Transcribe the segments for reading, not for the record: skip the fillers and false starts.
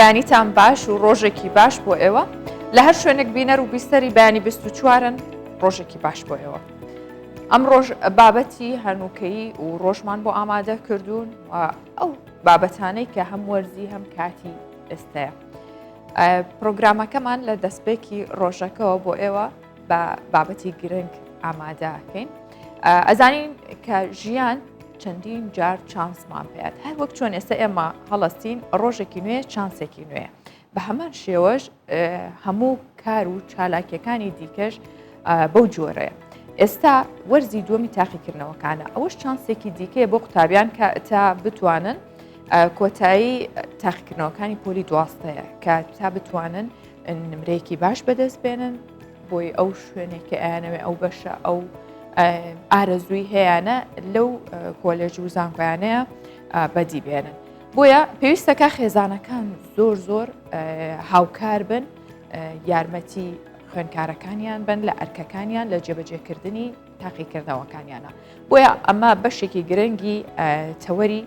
بەیانیتان باش و ڕۆژێکی باش بۆ ئێوە لە هەر شوێنێک بینەر و بیستەری بەیانی 24ن ڕۆژێکی باش بۆ ئێوە. ئەم ڕۆژ بابەتی هەنووکەیی و ڕۆژمان بۆ ئامادە کردوون و ئەو بابەتانەی کە هەم وەرزی هەم کاتی ئێستەیە. پرۆگرامەکەمان لە دەستپێکی ڕۆژەکەەوە بۆ ئێوە بە بابەتی گرنگ ئامادەکەین. ئەزانین کە ژیان چەندین جار چانسمان پێات هەر وەک چۆن ئێستا ئێمە هەڵەستین ڕۆژێکی نوێ چانسێکی نوێ بە هەمان شێوەش هەموو کار و چالاکیەکانی دیکەش بەو جۆرەیە. ئێستا وەرزی دووەمی تاقیکردنەوەکانە ئەوەش چانسێکی دیکەیە بۆ قوتابیان کە تا بتوانن کۆتایی تاقیکردنەوەکانی پۆلی دوازدەیە کە تا بتوانن نمرەیەکی باش بەدەست بێنن بۆی ئەو شوێنێک کە ئەیانەوێ ئەو بەشە ئەو ئارەزووی هەیەە لەو کۆلێژ و زانکۆیانەیە بەدی بێنن. بۆیە پێویستەکە خێزانەکان زۆر زۆر هاوکار بن یارمەتی خوێنکارەکانیان بن لە ئەرکەکانیان لە جێبەجێکردنی تاقیکردنەوەکانیانە بۆیە ئەمە بەشێکی گرنگی تەوەری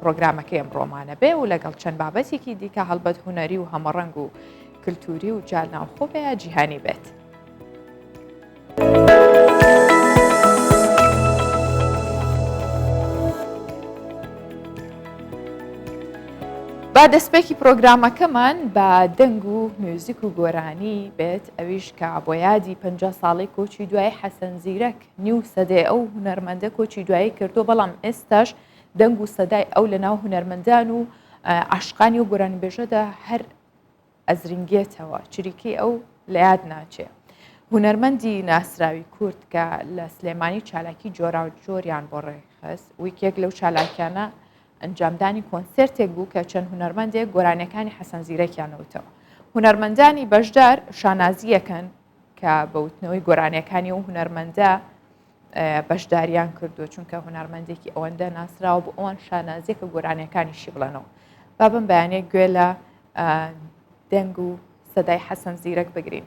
پرۆگرامەکەی ئەمڕۆمانە بێ و لەگەڵ چەند بابەتێکی دیکە هەڵبەت هونەری و هەمەڕەنگ و کللتوری و جا ناوخۆ بێ یا جیهانی بێت. با دەستپێکی پرۆگرامەکەمان بە دەنگ و میوزیک و گۆرانی بێت ئەویش کە بۆ یادی پ ساڵی کۆچی دوای حەسەن زیرەک نیو سەدەی ئەو هونەرمەندە کۆچی دوایی کردو بەڵام ئێستاش دەنگ و سەدای ئەو لە ناو هونەرمەندان و عاشقانی و گۆرانیبێژەدا هەر ئەزرینگێتەوە، چریکەی ئەو لە یاد ناچێ. هونەرمەندی ناسراوی کورد کە لە سلێمانی چالاکی جۆراوجۆریان بۆ ڕێکخست و یەکێک لەو چالاکیانە ئەنجامدانی کۆنسێرتێک بوو کە چەند هونەرمەندێک گۆرانیەکانی حەسەن زیرەکیان وتەوە. هونەرمەندانی بەشدار شانازییەکەن کە بە وتنەوەی گۆرانیەکانی ئەو هونەرمەندە بەشداریان کردووە چونکە هونەرمەندێکی ئەوەندە ناسراوە بۆ ئەوان شانازیەکە گۆرانیەکانیشی بڵێنەوە. با بەم بەیانە گوێ لە دەنگ و سەدای حەسەن زیرەک بگرین.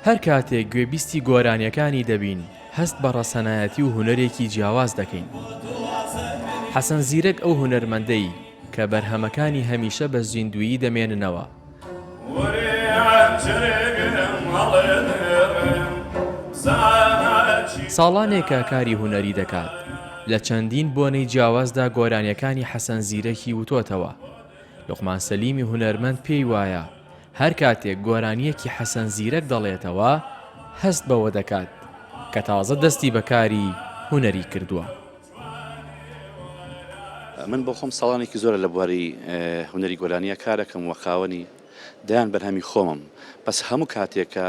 هەر کاتێک گوێبیستی گۆرانیەکانی دەبین هەست بە ڕەسەنایەتی و هونەرێکی جیاواز دەکەین. حەسەن زیرەک ئەو هونەرمەندەی کە بەرهەمەکانی هەمیشە بە زیندوویی دەمێننەوە. ساڵانێکە کاری هونەری دەکات، لە چەندین بۆنەی جیاوازدا گۆرانیەکانی حەسەن زیرەکی وتۆتەوە. لوقمان سەلیمی هونەرمەند پێی وایە، هەر کاتێک گۆرانییەکی حەسەن زیرەک دەڵێتەوە، هەست بەوە دەکات، کە تازە دەستی بە کاری هونەری کردووە. من بۆ خۆم ساڵانێکی زۆرە لە بواری هونەری گۆرانییە کارەکەم و خاوەنی دەیان بەرهەمی خۆمم، بەس هەموو کاتێک کە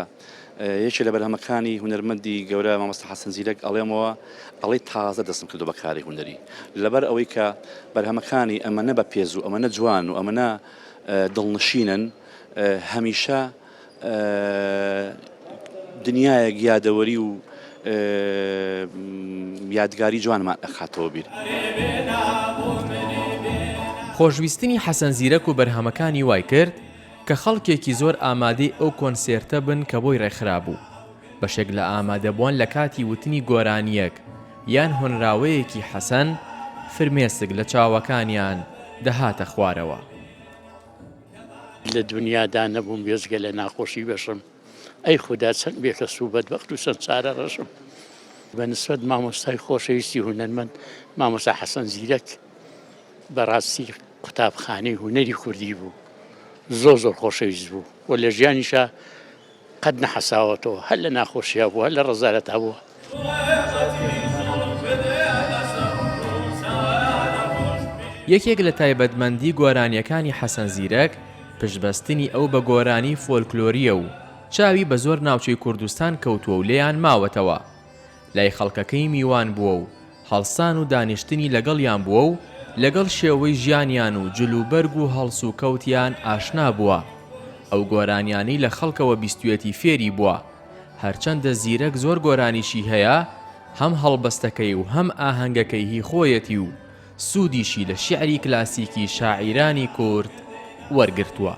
یەکێ لە بەرهەمەکانی هونەرمەندی گەورە مامۆستا حەسەن زیرەک ئەڵێمەوە ئەڵێی تازە دەستم کردووە بە کاری هونەری لەبەر ئەوەی کە بەرهەمەکانی ئەمەنە بە پێز و ئەمەنە جوان و ئەمەنە دڵنشینن هەمیشە دنیایەک یادەوەری و یادگاری جوانمان ئەخاتەوە بیر. خۆشویستنی حەسەن زیرەک و بەرهەمەکانی وای کرد کە خەڵکێکی زۆر ئامادەی ئەو کۆنسێرتە بن کە بۆی ڕێکخرابوو. بەشێک لە ئامادەبووان لە کاتی وتنی گۆرانییەک یان هۆنراوەیەکی حەسەن، فرمێسک لە چاوەکانیان دەهاتە خوارەوە. لە دونیادا نەبووم بێجگە لە ناخۆشی بەشم ئەی خودا چەند بێکەس و بەدبەخت و چەند چارە ڕەشم. بە نسبەت مامۆستای خۆشەویستی هونەرمەند مامۆستا حەسەن زیرەک بەڕاستی قوتابخانەی هونەری کوردی بوو زۆر زۆر خۆشەویست بوو و لە ژیانیشا قەت نەحەساوەتەوە هەر لە ناخۆشیا بووە هەر لە ڕەزالەتا بووە. یەکێک لە تایبەتمەندی گۆرانییەکانی حەسەن زیرەک، پشتبەستنی ئەو بە گۆرانی فۆلکلۆرییە و چاوی بە زۆر ناوچەی کوردستان کەوتووە و لێیان ماوەتەوە. لای خەڵکەکەی میوان بووە و هەڵسان و دانیشتنی لەگەڵیان بووە و لەگەڵ شێوەی ژیانیان و جل و بەرگ و هەڵسوکەوتیان ئاشنا بووە. ئەو گۆرانیانەی لە خەڵکەوە بیستویەتی فێری بووە. هەرچەندە زیرەک زۆر گۆرانیشی هەیە، هەم هەڵبەستەکەی و هەم ئاهەنگەکەی هی خۆیەتی و سوودیشی لە شیعری کلاسیکی شاعیرانی کورد وەرگرتووە.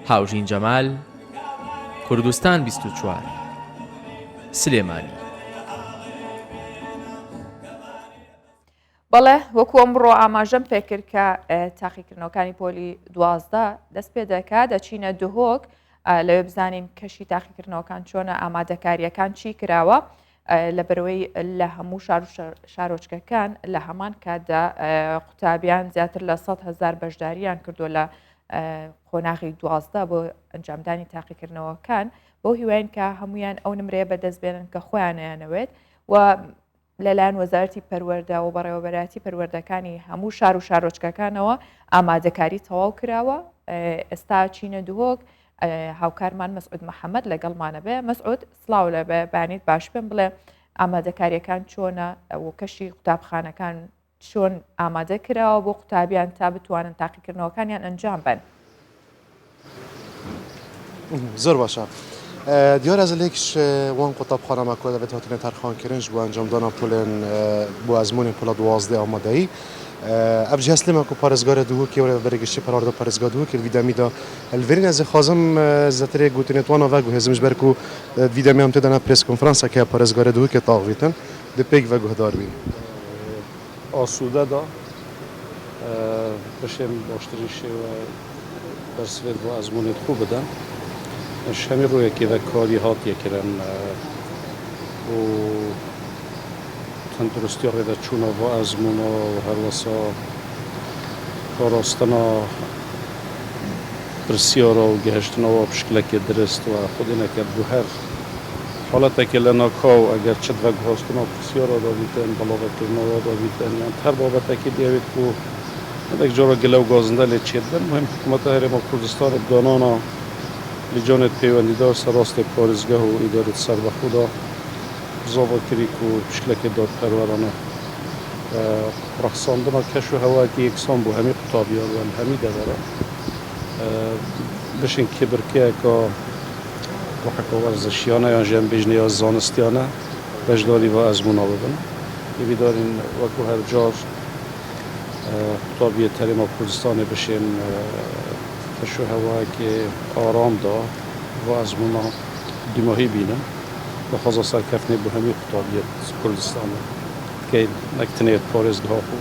هاوژین جەمال، کوردستان 24، سلێمانی. بەڵێ وەکو ئەمڕۆ ئاماژەم پێکرد کە تاقیکردنەوەکانی پۆلی 12 دەست پێ دەکات دەچینە دهۆک لەوێ بزانین کەشی تاقیکردنەوەکان چۆنە ئامادەکاریەکان چی کراوە لەبەرەوەی لە هەموو شار و شارۆچکەکان لە هەمان کاتدا قوتابیان زیاتر لە 100 هزار بەشداریان کردو لە قۆناغی دوازدە بۆ ئەنجامدانی تاقیکردنەوەکان بۆ هیواین کە هەمویان ئەو نمرەیە بەدەست بێنن کە خۆیانیانەوێت و لەلایەن وەزارەتی پەروەردە و بەڕێوەبەرایەتی پەروەردەکانی هەموو شار و شارۆچکەکانەوە ئامادەکاری تەواو کراوە ئێستا چینە دهۆک هاوکارمان مەسعود محەممەد لەگەڵمانە بێ مەسعود سڵاو لە بانیت باش پێم بڵێ ئامادەکاریەکان چۆنە و کەشی قوتابخانەکان چۆن ئامادە کراوە بۆ قوتابیان تا بتوانن تاقیکردنەوەکانیان ئەنجام بەن؟ زۆر باشە. دیارە ez lêk ji wan qutabxana me ku evet hatine terxankirin ji bo encamdana polên bo ezmûnên pola duwazdeh amadeyî. Ev jî hest lê me ku parêzgarê Duhokê û rêveberê giştî perwerda parêzgeha Duhokê di vî demî de li vêrîn ez ê xwazim zêdetirê gotinê wan a veguhêzim ji ber ku di vî demî em tê de ne preskonferanseke ya parêzgarê Duhokê taxvîtin di pêk ve guhdar bîn. Asûde da bişên baştirîn şêwe bersivê bo ezmûnê xwe bidin. Ji hemî rûyekê ve karî hatiye kirin û tenduristiya rêveçûna va ezmûna û herwesa parastina Pirsyara û gihiştina wa bi şiklekê dirist we xwedê neke bû her haletekê li nakaw eger çi di veguhastina pirsyara de bîtin, belavekirina wa de bîtin yan di her babetekê de ewê ku hindek cara gile û gazinde lê çêdibin muhim Hikûmeta Herêma Kurdistanê bi danana lîcanê peywendîdar ser rastê parêzgeh û îdarê serbixwe de bizava kirî ku bi şiklekê dadperwerane Rexsandina keş û hewayekî yeksan bo hemî qutabiyan we li hemî deveran bişin kêbirkeyeka ruheka werzişiyane yan jî em bêjin ya zanistiyane beşdarî va ezmûna bibin. Hêvîdarîn wekû her car qutabiyê Herêma Kurdistanê bişên keş û hewayekê aram da va ezmûna dîmahî bînin. Daxwaza serkeftinê bo hemî qutabiyê Kurdistanê dikeyn nek tenê parêzgeha xwe,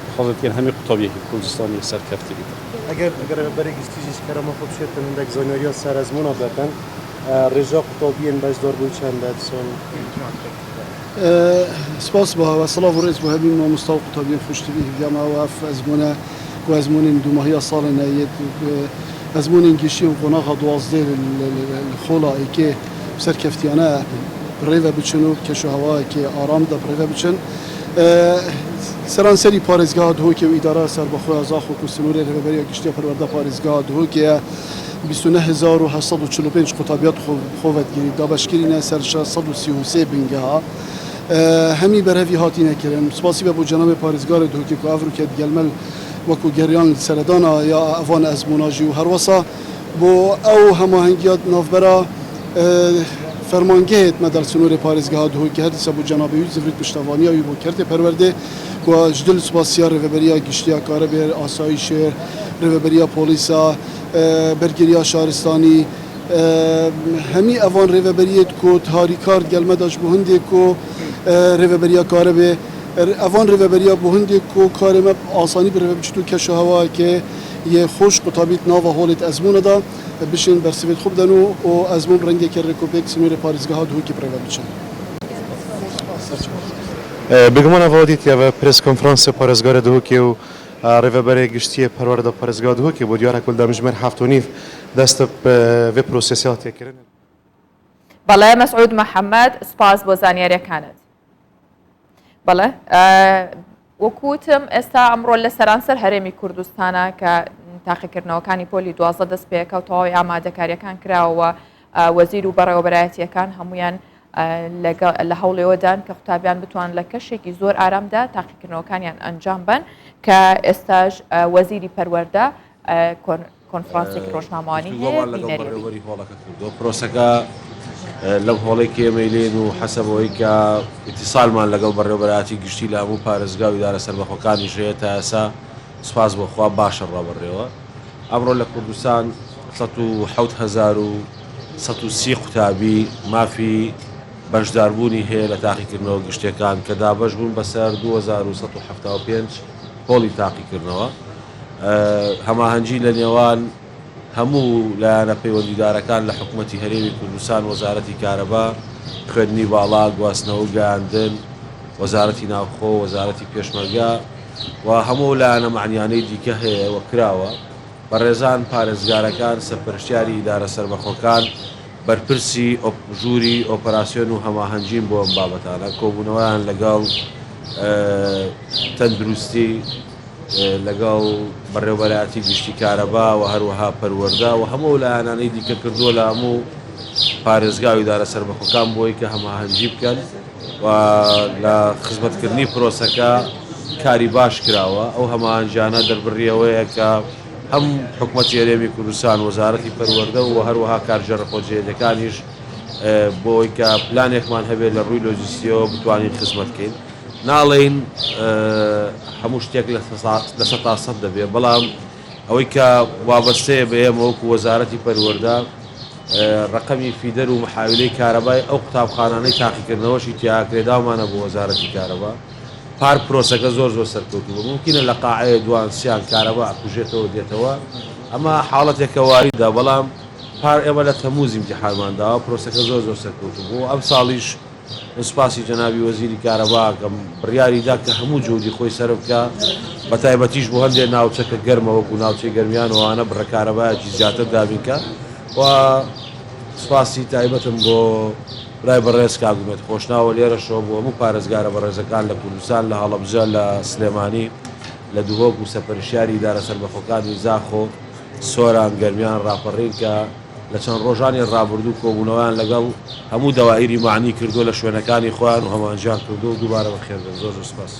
daxwaza dikeyn hemî qutabiyekî Kurdistanê serkeftî bîtin. Eger rêveberê giştî jî ji kerema xwe bişêtin hindek zanyariya ser ezmûna betin, rêja qutabiyên beşdarbûyî çend e di salê? Spas bo hewe, silav û rêz bo hemî mamosta û qutabiyên xweştivî hêviya me ew ev ezmûne ku ezmûnên dûmahiya salê ne yê ezmûnên giştî û qonaxa duwazdeh li xola êkê bi serkeftiyane bi rêve biçin û bi keşûhewayekê aram de bi rêve biçin. Seranserî parêzgeha Duhokê û îdareya serbixwe ya Zaxo ku sinorê Rêveberiya Giştî ya Perwerda Parêzgeha Duhokê ye 29845 qutabiyat xwe vedgirî dabeşkirîne ser 633 bingeha hemî berhevî hatîne kirin. Spasî be bo cenabê parêzgarê Duhokê ku ev rûke digel me wekû geriyan li seredana ya evan ezmûna jî û herwesa Bo ew hemahengiya di navbera fermangehê me de li sinorê parêzgeha Duhokê her dîsa bo cenabê wî zivrît piştevaniya wî bo kertê perwerdê ku ji dil spasiya rêveberiya giştî ya Karebêr, Asayîşê, rêveberiya polîsa, bergiriya şaristanî, hemî evan rêveberiyê ku harîkar digel me de ji bo hindê ku rêveberiya Karebê evan rêveberiya bo hindê ku karê me bi asanî bi rêve biçit û keşûhewayekê Yê xweş ku tabî di nava holê di ezmûnê de bişên bersivê di xwe bidin û û ezmûn bi rengekî rêk û pêk sînorê parêzgeha Duhokê bi rê ve biçin. Bêguman ev adîtiye ve preskonferansê parêzgarê Duhokê û Rêveberê Giştî yê Perwerda Parêzgeha Duhokê bû. Diyar e ku li demjimêr heft û nîv dest bi vê prosesê hatiye kirin. بەڵێ مەسعود محەمەد سوپاس بۆ زانیاریەکانت. بەڵێ وەکوتم ئێستا ئەمڕۆ لە سەرانسەر هەرێمی کوردستانە کە تاقیکردنەوەکانی پۆلی دوازدە دەست پێەکە و تەواوی ئامادەکاریەکان کراوە وەزیر و بەڕێوەبەرایەتیەکان هەمویان لە هەوڵێوەدان کە قوتابیان بتوان لە کەشێکی زۆر ئارامدا تاقیکردنەوەکانیان ئەنجام بن کە ئێستاش وەزیری پەروەردە کۆنفرانسێکی ڕۆژنامەوانی هەیە گفتوگۆمان لەگەڵ بینەری بین. بەڕێوەبەری هۆڵەکە کردووە، پرۆسەکە لەم هۆڵەی کە ئێمەی لێین و حەسەب ئەوەی کە ئیتیسالمان لەگەڵ بەڕێوەبەرایەتی گشتی لە هەموو پارێزگا و ئیدارە سەربەخۆکانیش هەیە تا ئێستا سوپاس بۆ خوا باشە ڕا بەڕێوە. ئەمڕۆ لە کوردستان 107,130 قوتابی مافی. بەشداربوونی هەیە لە تاقیکردنەوە گشتیەکان کە دابەش بوون بەسەر 2175 هۆڵی تاقیکردنەوە. هەماهەنگی لە نێوان هەموو لایەنە پەیوەندیدارەکان لە حکومەتی هەرێمی کوردستان، وەزارەتی کارەبا، خوێندنی باڵا، گواستنەوە و گەیاندن، وەزارەتی ناوخۆ، وەزارەتی پێشمەرگە و هەموو ئەو لایەنە مەعنیانەی دیکە هەیە و کراوە. بەڕێزان پارێزگارەکان، سەرپەرشتیاری ئیدارە سەربەخۆکان، بەرپرسی ژووری ئۆپەراسیۆن و هەماهەنگین بۆ ئەم بابەتانە، کۆبوونەوەیان لەگەڵ تەندروستی، لەگەڵ بەڕێوەبەرایەتی گشتی کارەبا و هەروەها پەروەردە و هەموو ئەو لایەنانەی دیکە کردووە لە هەموو پارێزگا و ئیدارە سەربەخۆکان بۆی کە هەماهەنگی بکەن و لە خزمەتکردنی پرۆسەکە کاری باش کراوە. ئەو هەماهەنگیانە دەربڕیەوەیە کە هەم حکومەتی هەرێمی کوردستان، وەزارەتی پەروەردە و هەروەها کارگێڕە خۆجێیەکانیش بۆی کە پلانێکمان هەبێت لە ڕووی لۆجستیەوە بتوانین خزمەت کەین. ناڵێین هەموو شتێک 100% دەبێت، بەڵام ئەوەی کە وابەستەیە بە ئێمە وەکو وەزارەتی پەروەردە ڕەقەمی feeder و محاویلەی کارەبای ئەو قوتابخانانەی تاقیکردنەوەشی تیاکرێ داومانە بۆ وەزارەتی کارەبا. پار پرۆسەکە زۆر زۆر سەرکەوتوو بوو، مومکینە لە قاعەیە دوان سیان کارەبا ئەکوژێتەوە دێتەوە، ئەمە حاڵەتێکە واریدە، بەڵام پار ئێمە لە تەمووز ئیمتیحانمان داوە، پرۆسەکە زۆر زۆر سەرکەوتوو بوو، ئەمساڵیش من سوپاسی جەنابی وەزیری کارەبا ئەکەم بڕیاری دا کە هەموو جوهدی خۆی سەرف بکا بەتایبەتیش بۆ هەندێ ناوچە کە گەرمە وەکو ناوچەی گەرمیان و ئەوانە بڕە کارەبایەکی زیاتر دابین کا و سوپاسی تایبەتم بۆ برای بەڕێز کاک ئومێد خۆشناوە لێرەشەوە بۆ هەموو پارێزگارە بەڕێزەکان لە کوردستان لە هەڵەبجە لە سلێمانی لە دهۆک و سەرپەرشتیاری ئیدارە سەربەخۆکانی زاخۆ سۆران گەرمیان ڕاپەڕین کە لە چەند ڕۆژانی ڕابردوو کۆبوونەوەیان لەگەڵ هەموو دەوائیری مەعنی کردووە لە شوێنەکانی خۆیان و هەماهەنگیان کردووە و دووبارە بەخێربێن زۆر زۆر سپاس.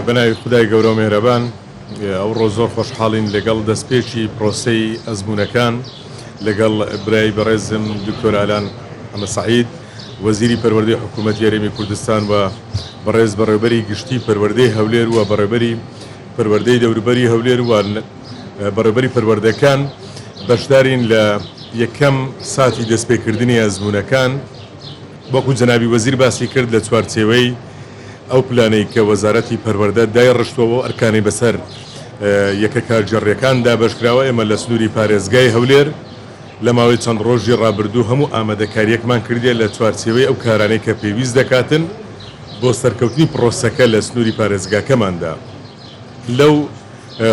بەناوی خودای گەورەو مێهرەبان ئەوڕۆ زۆر خۆشحاڵین لەگەڵ دەستپێکی پرۆسەی ئەزموونەکان لەگەڵ برای بەڕێزم دکتۆر ئالان حەمە سەعید وەزیری پەروەردەی حکوومەتی هەرێمی کوردستان و بەڕێز بەڕێوبەری گشتی پەروەردەی هەولێر و بەڕێوبەری پەروەردەی دەوروبەری هەولێر و بەڕێوبەری پەروەردەکان بەشدارین لە یەکەم ساتی دەستپێکردنی ئەزموونەکان، وەکو جەنابی وەزیر باسی کرد لە چوارچێوەی ئەو پلانەی کە وەزارەتی پەروەردە دایڕشتووە و ئەرکانەی بەسەر یەکە کارگێڕییەکان دابەشکراوە، ئێمە لە سنووری پارێزگای هەولێر لە ماوەی چەند ڕۆژی ڕابردوو هەموو ئامادەکارییەکمان کردیە لە چوارچێوەی ئەو کارانەی کە پێویست دەکاتن بۆ سەرکەوتنی پڕۆسەکە لە سنووری پارێزگاکەماندا. لەو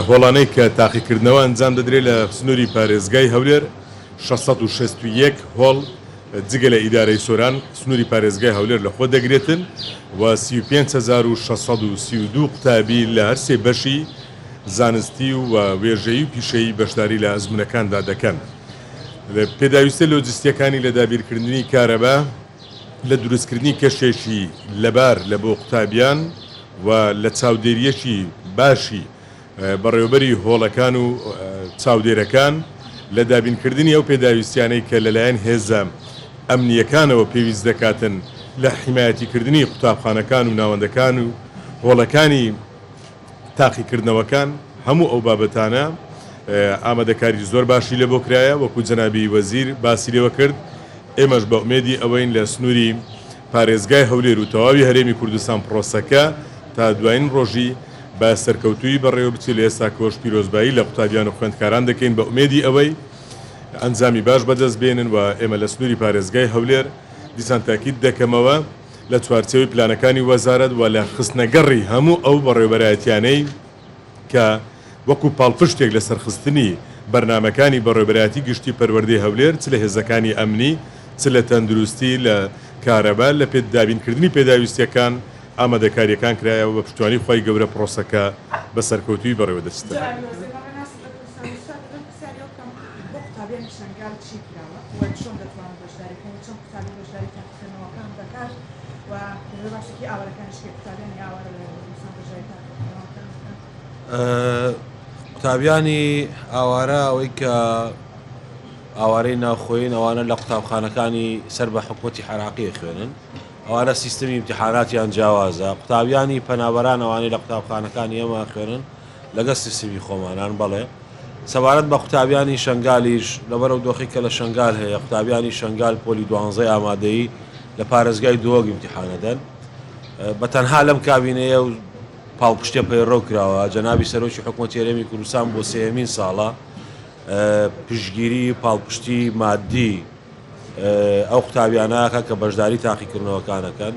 هۆڵانەی کە تاقیکردنەوە ئەنجام دەدرێت لە سنووری پارێزگای هەولێر، 661 هۆڵ جگە لە ئیدارەی سۆران سنووری پارێزگای هەولێر لەخۆ دەگرێتن و 35632 قوتابی لە هەرسێ بەشی زانستی و وێژەیی و پیشەیی بەشداری لە ئەزموونەکاندا دەکەن. پێداویستیە لۆجستییەکانی لە دابینکردنی کارەبا، لە دروستکردنی کەشێکی لەبار لە بۆ قوتابیان و لە چاودێرییەکی باشی بەڕێوەبەری هۆڵەکان و چاودێرەکان، لە دابینکردنی ئەو پێداویستیانەی کە لەلایەن هێزە ئەمنییەکانەوە پێویست دەکاتن لە حیمایەتیکردنی قوتابخانەکان و ناوەندەکان و هۆڵەکانی تاقیکردنەوەکان، هەموو ئەو بابەتانە ئامادەکاری زۆر باشی لێ بۆ کرایە، وەکو جەنابی وەزیر باسی لێوە کرد، ئێمەش بە ئومێدی ئەوەین لە سنووری پارێزگای هەولێر و تەواوی هەرێمی کوردستان پڕۆسەکە تا دوایین ڕۆژی بە سەرکەوتوویی بەڕێوە بچێت، لە ئێستاکەوەش پیرۆزبایی لە قوتابیان و خوێندکاران دەکەین بە ئومێدی ئەوەی ئەنجامی باش بەدەست بێنن و ئێمە لە سنووری پارێزگای هەولێر دیسان تاکید دەکەمەوە لە چوارچێوەی پلانەکانی وەزارەت و لە خستنەگەڕی هەموو ئەو بەڕێوەبەرایەتیانەی کە وەکو پاڵپشتێک لە سەرخستنی بەرنامەکانی بەڕێوەبەرایەتی گشتی پەروەردەی هەولێر چ لە هێزەکانی ئەمنی چ لە تەندروستی لە کارەبا لە پێ دابینکردنی پێداویستیەکان ئامادەکاریەکان کرایە و بە پشتیوانی خوای گەورە پڕۆسەکە بە سەرکەوتوویی بەڕێوە دەچتن. قوتابیانی ئاوارە ئەوەی کە ئاوارەی ناوخۆین ئەوانە لە قوتابخانەکانی سەر بە حکوومەتی عراقی خوێنن ئەوانە سیستمی امتحاناتیان جیاوازە قوتابیانی پەنابەران ئەوانەی لە قوتابخانەکانی ئێمە خوێنن لەگەڵ سیستمی خۆمانان بەڵێ. سەبارەت بە قوتابیانی شەنگالیش، لەبەر ئەو دۆخەی کە لە شەنگال هەیە، قوتابیانی شەنگال پۆلی دوانزەی ئامادەیی لە پارێزگای دهۆک ئیمتیحان ئەدەن. بە تەنها لەم کابینەیە و پاڵپشتیە پەیڕەو کراوە، جەنابی سەرۆکی حکومەتی هەرێمی کوردستان بۆ سێیەمین ساڵە پشتگیری پاڵپشتی مادی ئەو قوتابیانە ئەکا کە بەشداری تاقیکردنەوەکان ئەکەن.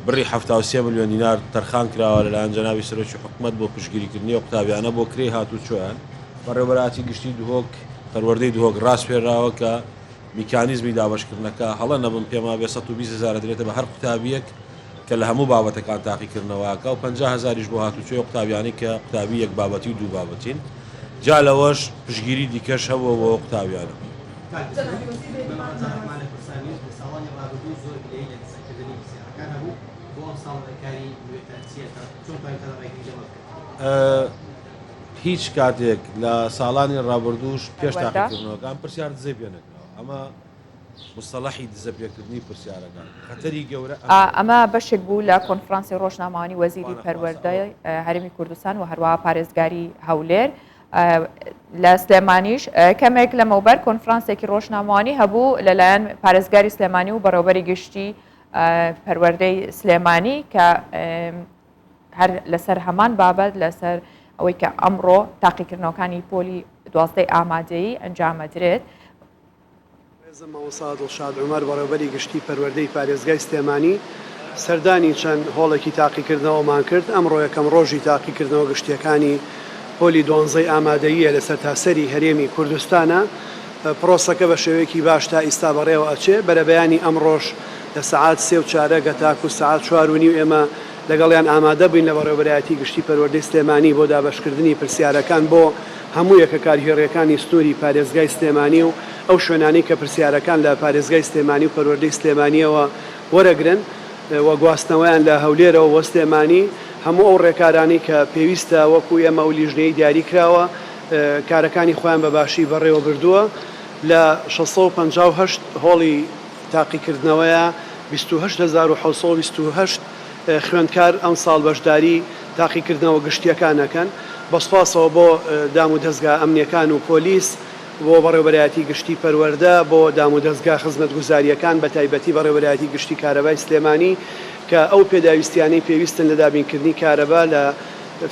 بڕی 73 ملیۆن دینار تەرخان کراوە لەلایەن جەنابی سەرۆکی حکومەت بۆ پشتگیریکردنی ئەو قوتابیانە بۆ کرێی هاتووچۆیان. بەڕێوەبەرایەتی گشتی دهۆک، پەروەردەی دهۆک ڕاسپێراوە کە میکانیزمی دابەشکردنەکە، هەڵە نەبم پێم وابێ 120 هەزار ئەدرێتە بە هەر قوتابییەک کە لە هەموو بابەتەکان تاقیکردنەوە ئەکا و 50 هەزاریش بۆ هاتووچۆی ئەو قوتابیانەی کە قوتابی یەک بابەتی و دوو بابەتین. جا لەوەش پشتگیری دیکەش هەبووە بۆ ئەو قوتابیانە. کاک وەزیر، بەڵام زاڕەحمان لە کوردستان نیوز لە ساڵانی ڕابردوو زۆر گلەیی لە دزەکردنی پرسیارەکان هەبوو، بۆ ئەمساڵ ڕێکاری نوێتان چییە تا چۆن توانیتانە ڕێگری لەمە بکەن؟ هیچ کاتێک لە ساڵانی ڕابردووش پێش پەروەردە. تاقیکردنەوەکان پرسیار دزەی پێ نەکراوە. ئەمە موستەڵەحی دزەپێکردنی پرسیارەکان خەتەری گەورە ئەمەیە. ئەمە بەشێک بوو لە کۆنفرانسی ڕۆژنامەوانی وەزیری خوانەخواستە پەروەردەی ئەوە. هەرێمی کوردستان و هەروەها پارێزگاری هەولێر. لە سلێمانیش کەمێک لەمەوبەر کۆنفرانسێکی ڕۆژنامەوانی هەبوو لەلایەن پارێزگاری سلێمانی و بەڕێوبەری گشتی پەروەردەی سلێمانی کە هەر لەسەر هەمان بابەت لەسەر ئەوەی کە ئەمڕۆ تاقیکردنەوەکانی پۆلی دوازدەی ئامادەیی ئەنجامەدرێت. بەڕێزم مامۆستا دڵشاد عومەر بەڕێوبەری گشتی پەروەردەی پارێزگای سلێمانی سەردانی چەند هۆڵێکی تاقیکردنەوەمان کرد، ئەمڕۆ یەکەم ڕۆژی تاقیکردنەوە گشتییەکانی پۆلی دوانزەی ئامادەییە لە سەرتاسەری هەرێمی کوردستانە، پرۆسەکە بە شێوەیەکی باش تا ئیستا بەڕێوە ئەچێ، بەرەبەیانی ئەمڕۆش لە سەعات سێ و چارەگە تاکو سەعات چوار و نیو ئێمە لەگەڵیان ئامادە بووین لە بەڕێوەبەرایەتی گشتی پەروەردەی سلێمانی بۆ دابەشکردنی پرسیارەکان بۆ هەموو یەکە کارگێڕییەکانی سنووری پارێزگای سلێمانی و ئەو شوێنانەی کە پرسیارەکان لە پارێزگای سلێمانی و پەروەردەی سلێمانییەوە وەرەگرن و گواستنەوەیان لە هەولێرەوە بۆ سلێمانی هەموو ئەو ڕێکارانەی کە پێویستە وەکو ئێمە و لیژنەی دیاری کراوە کارەکانی خۆیان بە باشی بەڕێوە بردووە لە 658 هۆڵی تاقیکردنەوەیە 28728 خوێندکار ئەمساڵ بەشداری تاقیکردنەوە گشتییەکان ئەکەن، بە سوپاسەوە بۆ دامودەزگا ئەمنییەکان و پۆلیس، بۆ بەڕێوەبەرایەتی گشتی پەروەردە، بۆ دامودەزگا خزمەتگوزارییەکان بەتایبەتی بەڕێوەبەرایەتی گشتی کارەبای سلێمانی کە ئەو پێداویستیانەی پێویستن لە دابینکردنی کارەبا لە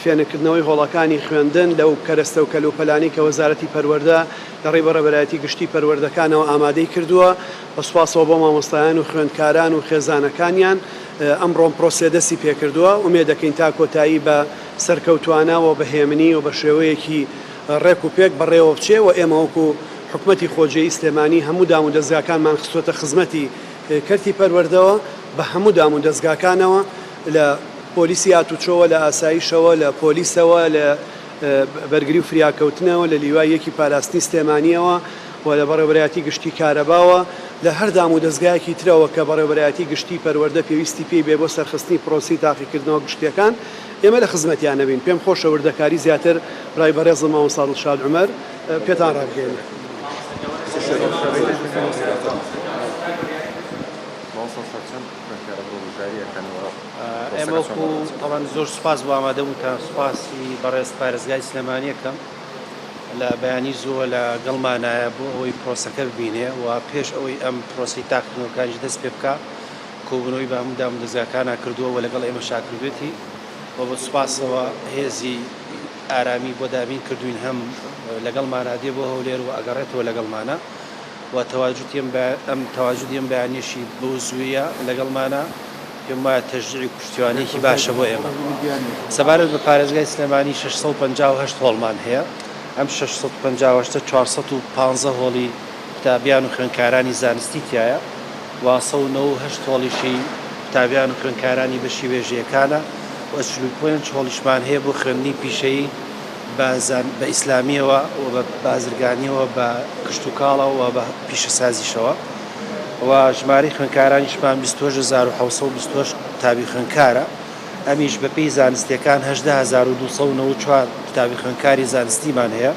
فێنککردنەوەی هۆڵەکانی خوێندن لەو کەرەستە و کەلوپەلانەی کە وەزارەتی پەروەردە لە ڕێی بەڕێوەبەرایەتی گشتی پەروەردەکانەوە ئامادەی کردووە. بە سوپاسەوە بۆ مامۆستایان و خوێندکاران و خێزانەکانیان ئەمڕۆ پرۆسەیە دەستی پێکردووە، ئومێد دەکەین تا کۆتایی بە سەرکەوتوانە و بە هێمنی و بە شێوەیەکی ڕێک و پێک بەڕێوە بچێ و ئێمە وەکو حکومەتی خۆجێی سلێمانی هەموو دامودەزگاکانمان خستووەتە خزمەتی کەرتی پەروەردەوە بە هەموو دامودەزگاکانەوە لە پۆلیسی هاتوچۆوە لە ئاسایشەوە لە پۆلیسەوە لە بەرگری و فریاکەوتنەوە لە لیوای یەکی پاراستنی سلێمانییەوە و لە بەڕێوەبەرایەتی گشتی کارەباوە لە هەر دامودەزگایەکی ترەوە کە بەڕێوەبەرایەتی گشتی پەروەردە پێویستی پێی بێ بۆ سەرخستنی پرۆسەی تاقیکردنەوە گشتییەکان ئێمە لە خزمەتیان ئەبین. پێم خۆشە وردەکاری زیاتر برای بەڕێزم مامۆستا دڵشاد عومەر پێتان ڕابگەیەنێ. ئێمە وەکو تەبعەن زۆر سوپاس بۆ ئامادەبوونتان، سوپاسی بەڕێز پارێزگای سلێمانی ئەکەم لە بەیانی زووە لە گەڵمانایە بۆ ئەوەی پرۆسەکە ببینێ و پێش ئەوەی ئەم پرۆسەی تاقیکردنەوەکانیش دەست پێ بکا کۆبوونەوەی بە هەموو دامودەزگاکانا کردووە و لەگەڵ ئێمەشا کردوێتی و بە سوپاسەوە هێزی ئارامی بۆ دابین کردوین هەم لەگەڵمانا دێ بۆ هەولێر و ئەگەڕێتەوە لەگەڵمانا و تەواجودی ئەم ئەم تەواجودی ئەم بەیانیەشی بەو زوویە لەگەڵمانە پێم وایە تەشجیع و پشتیوانیەکی باشە بۆ ئێمە. سەبارەت بە پارێزگای سلێمانی 658 هۆڵمان هەیە، ئەم 658 415 هۆڵی قوتابیان و خوێندکارانی زانستی تیایە و 198 هۆڵیشی قوتابیان و خوێندکارانی بەشی وێژەیەکانە و 45 هۆڵیشمان هەیە بۆ خوێندنی پیشەیی بە بە ئیسلامییەوە و بە بازرگانییەوە بە کشتوکاڵەوە و بە پیشەسازیشەوە و ژمارەی خوێندکارانیشمان 28728 قوتابی خوێندکارە ئەمیش بەپێی زانستیەکان 18294 قوتابی خوێندکاری زانستیمان هەیە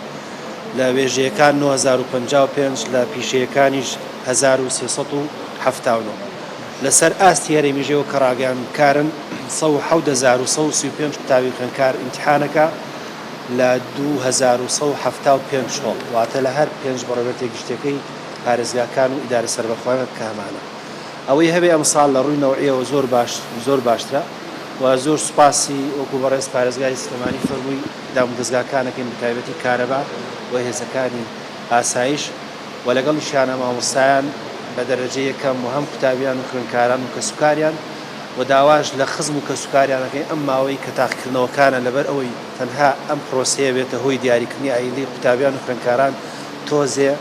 لە وێژەیەکان 9055 لە پیشەیەکانیش 1379 لەسەر ئاستی هەرێمیش ئێوە کە ڕاگەیاندکارن 107135 قوتابی خوێندکار ئیمتیحانەکە. لە 2175 هۆڵ، واتە لە هەر پێنج بەڕێوەبەرێتیە گشتیەکەی پارێزگاکان و ئیدارە سەربەخۆکان کە هەمانە. ئەوەی هەبێ ئەمساڵ لە ڕووی نەوعیەوە زۆر باش زۆر باشترە و زۆر سوپاسی وەکو بەڕێز پارێزگاری سلێمانی فەرمووی دامودەزگاکان ئەکەین بەتایبەتی کارەبا و هێزەکانی ئاسایش و لەگەڵیشیانە مامۆستایان بە دەرەجەی یەکەم و هەم قوتابیان و خوێندکاران و کەسوکاریان و داواش لە خزم و کەسوکاریان ئەکەین ئەم ماوەی کە تاقیکردنەوەکانە لەبەر ئەوەی تەنها ئەم پرۆسەیە بێتە هۆی دیاریکردنی ئایندەی قوتابیان و خوێندکاران تۆزێ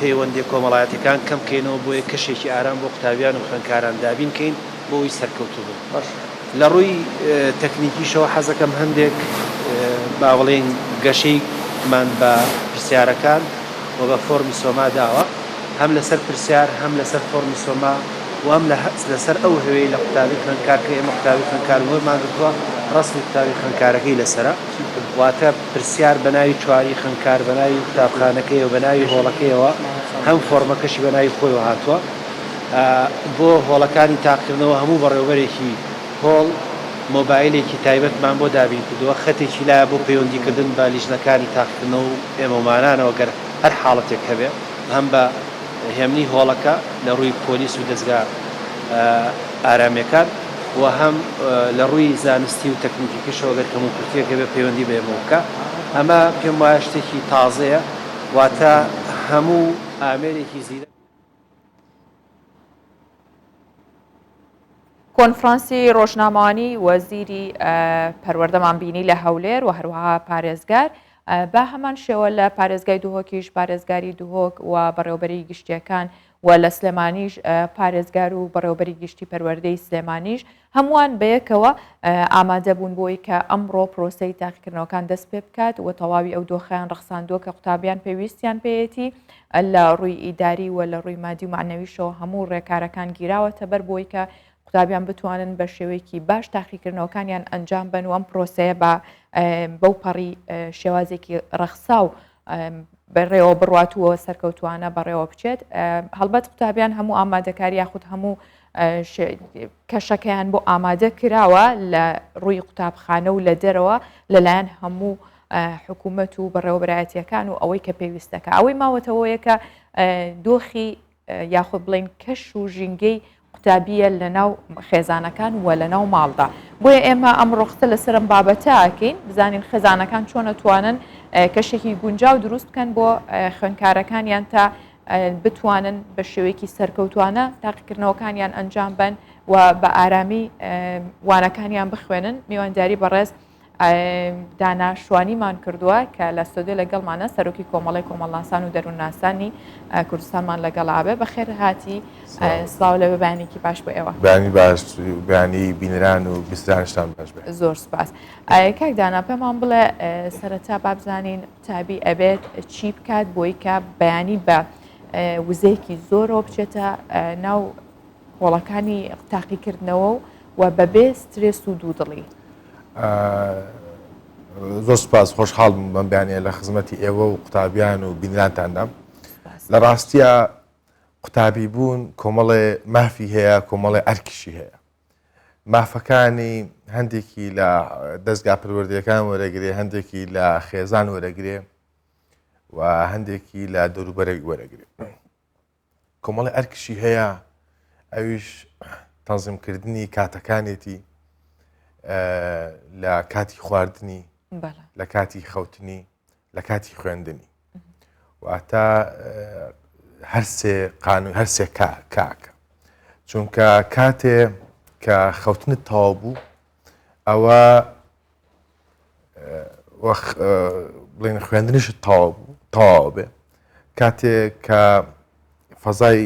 پەیوەندیە کۆمەڵایەتیەکان کەم کەینەوە بۆیە کەشێکی ئارام بۆ قوتابیان و خوێندکاران دابین کەین بۆ ئەوەی سەرکەوتوو بن. لە ڕووی تەکنیکیشەوە حەزەکەم هەندێک با بڵێین گەشەیمان بە پرسیارەکان و بە فۆرمی سۆما داوە هەم لەسەر پرسیار هەم لەسەر فۆرمی سۆما و هەم لەسەر ئەو هەوێی لە قوتابی خوێندکار کە ئێمە قوتابی خوێندکار وەرمان گرتووە ڕەسمی قوتابی خوێندکارەکەی لەسەرە واتە پرسیار بە ناوی چواری خوێندکار بە ناوی قوتابخانەکەی و بە ناوی هۆڵەکەیەوە هەم فۆرمەکەشی بە ناوی خۆیەوە هاتووە بۆ هۆڵەکانی تاقیکردنەوە هەموو بەڕێوەبەرێکی هۆڵ مۆبایلێکی تایبەتمان بۆ دابین کردووە، خەتێکی لایە بۆ پەیوەندیکردن بە لیژنەکانی تاقیکردنەوە و ئێمەومانانەوە گەر هەر حاڵەتێک هەبێ هەم بە هێمنی هۆڵەکە لە ڕووی پۆلیس و دەزگا ئارامیەکان و هەم لە ڕووی زانستی و تەکنیکیکەشەوە گەر کەموکورتیەک هەبێ پەیوەندی بە ئێمەوە بکا. ئەمە پێم وایە شتێکی تازەیە واتە هەموو ئامێرێکی زیرەک. کۆنفرانسی ڕۆژنامەوانی وەزیری پەروەردەمان بینی لە هەولێر و هەروەها پارێزگار بە هەمان شێوە لە پارێزگای دهۆکیش پارێزگاری دهۆک و بەڕێوبەری گشتیەکان و لە سلێمانیش پارێزگار و بەڕێوبەری گشتی پەروەردەی سلێمانیش هەمووان بەیەکەوە ئامادەبوون بۆی کە ئەمڕۆ پرۆسەی تاقیکردنەوەکان دەست پێ بکات و تەواوی ئەو دۆخیان ڕەخساندووە کە قوتابیان پێویستیان پێیەتی لە ڕووی ئیداری و لە ڕووی مادی و معنەویشەوە هەموو ڕێکارەکان گیراوەتە بەر بۆی کە قوتابیان بتوانن بە شێوەیەکی باش تاقیکردنەوەکانیان ئەنجام بن و ئەم پرۆسەیە بە بەو پەڕی شێوازێکی ڕەخساو بەڕێوە بڕوات و سەرکەوتوانە بەڕێوە بچێت هەڵبەت قوتابیان هەموو ئامادەکاری یاخود هەموو کەشەکەیان بۆ ئامادە کراوە لە ڕووی قوتابخانە و لە دەرەوە لەلایەن هەموو حکوومەت و بەڕێوەبەرایەتیەکان و ئەوەی کە پێویستەکە ئەوەی ماوەتەوەیە کە دۆخی یاخود بڵین کەش و ژینگەی قوتابیە لە ناو خێزانەکان و لە ناو ماڵدا بۆیە ئێمە ئەم ڕۆختە لەسەرم بابەتەکەین بزانین خێزانەکان چۆن ئەتوانن کەشێکی گونجاو دروست بکەن بۆ خوێندکارەکانیان تا بتوانن بە شێوەیەکی سەرکەوتوانە تاقیکردنەوەکانیان ئەنجام بەن و بە ئارامی وانەکانیان بخوێنن میوانداری بەڕێز دانا شوانیمان کردووە کە لە ستۆدیۆ لەگەڵمانە سەرۆکی کۆمەڵی کۆمەڵناسان و دەروونناسانی کوردستانمان لەگەڵ ئابێ بەخێر هاتی سڵاو لە بەیانێکی باش بۆ ئێوە بەیانی باش بەیانی بینران و بیسترانشتان باش بێ زۆر سپاس کاک دانا پێمان بڵێ سەرەتا بابزانین قوتابی ئەبێت چی بکات بۆی کە بەیانی بە وزەیەکی زۆرەوە بچێتە ناو هۆڵەکانی تاقیکردنەوە و بەبێ سترێس و دوودڵی. زۆر سپاس خۆشحاڵ بووم بەم بەیانیە لە خزمەتی ئێوە و قوتابیان و بینرانتاندام لە ڕاستیە قوتابی بوون کۆمەڵێ مافی هەیە کۆمەڵێ ئەرکیشی هەیە مافەکانی هەندێکی لە دەستگا پەروەردەیەکان وەرەگرێ هەندێکی لە خێزان وەرەگرێ و هەندێکی لە دەوروبەرەوی وەرەگرێ کۆمەڵی ئەرکشی هەیە ئەویش تەنزیمکردنی کاتەکانێتی لە کاتی خواردنی لە کاتی خەوتنی لە کاتی خوێندنی واتە هەرسێ قانون هەرسێ کاکە چونکە کاتێ کە خەوتنت تەواو بوو ئەوە بڵێن خوێندنیشت تەواو بوو تەواو بێ کاتێک کە فەزای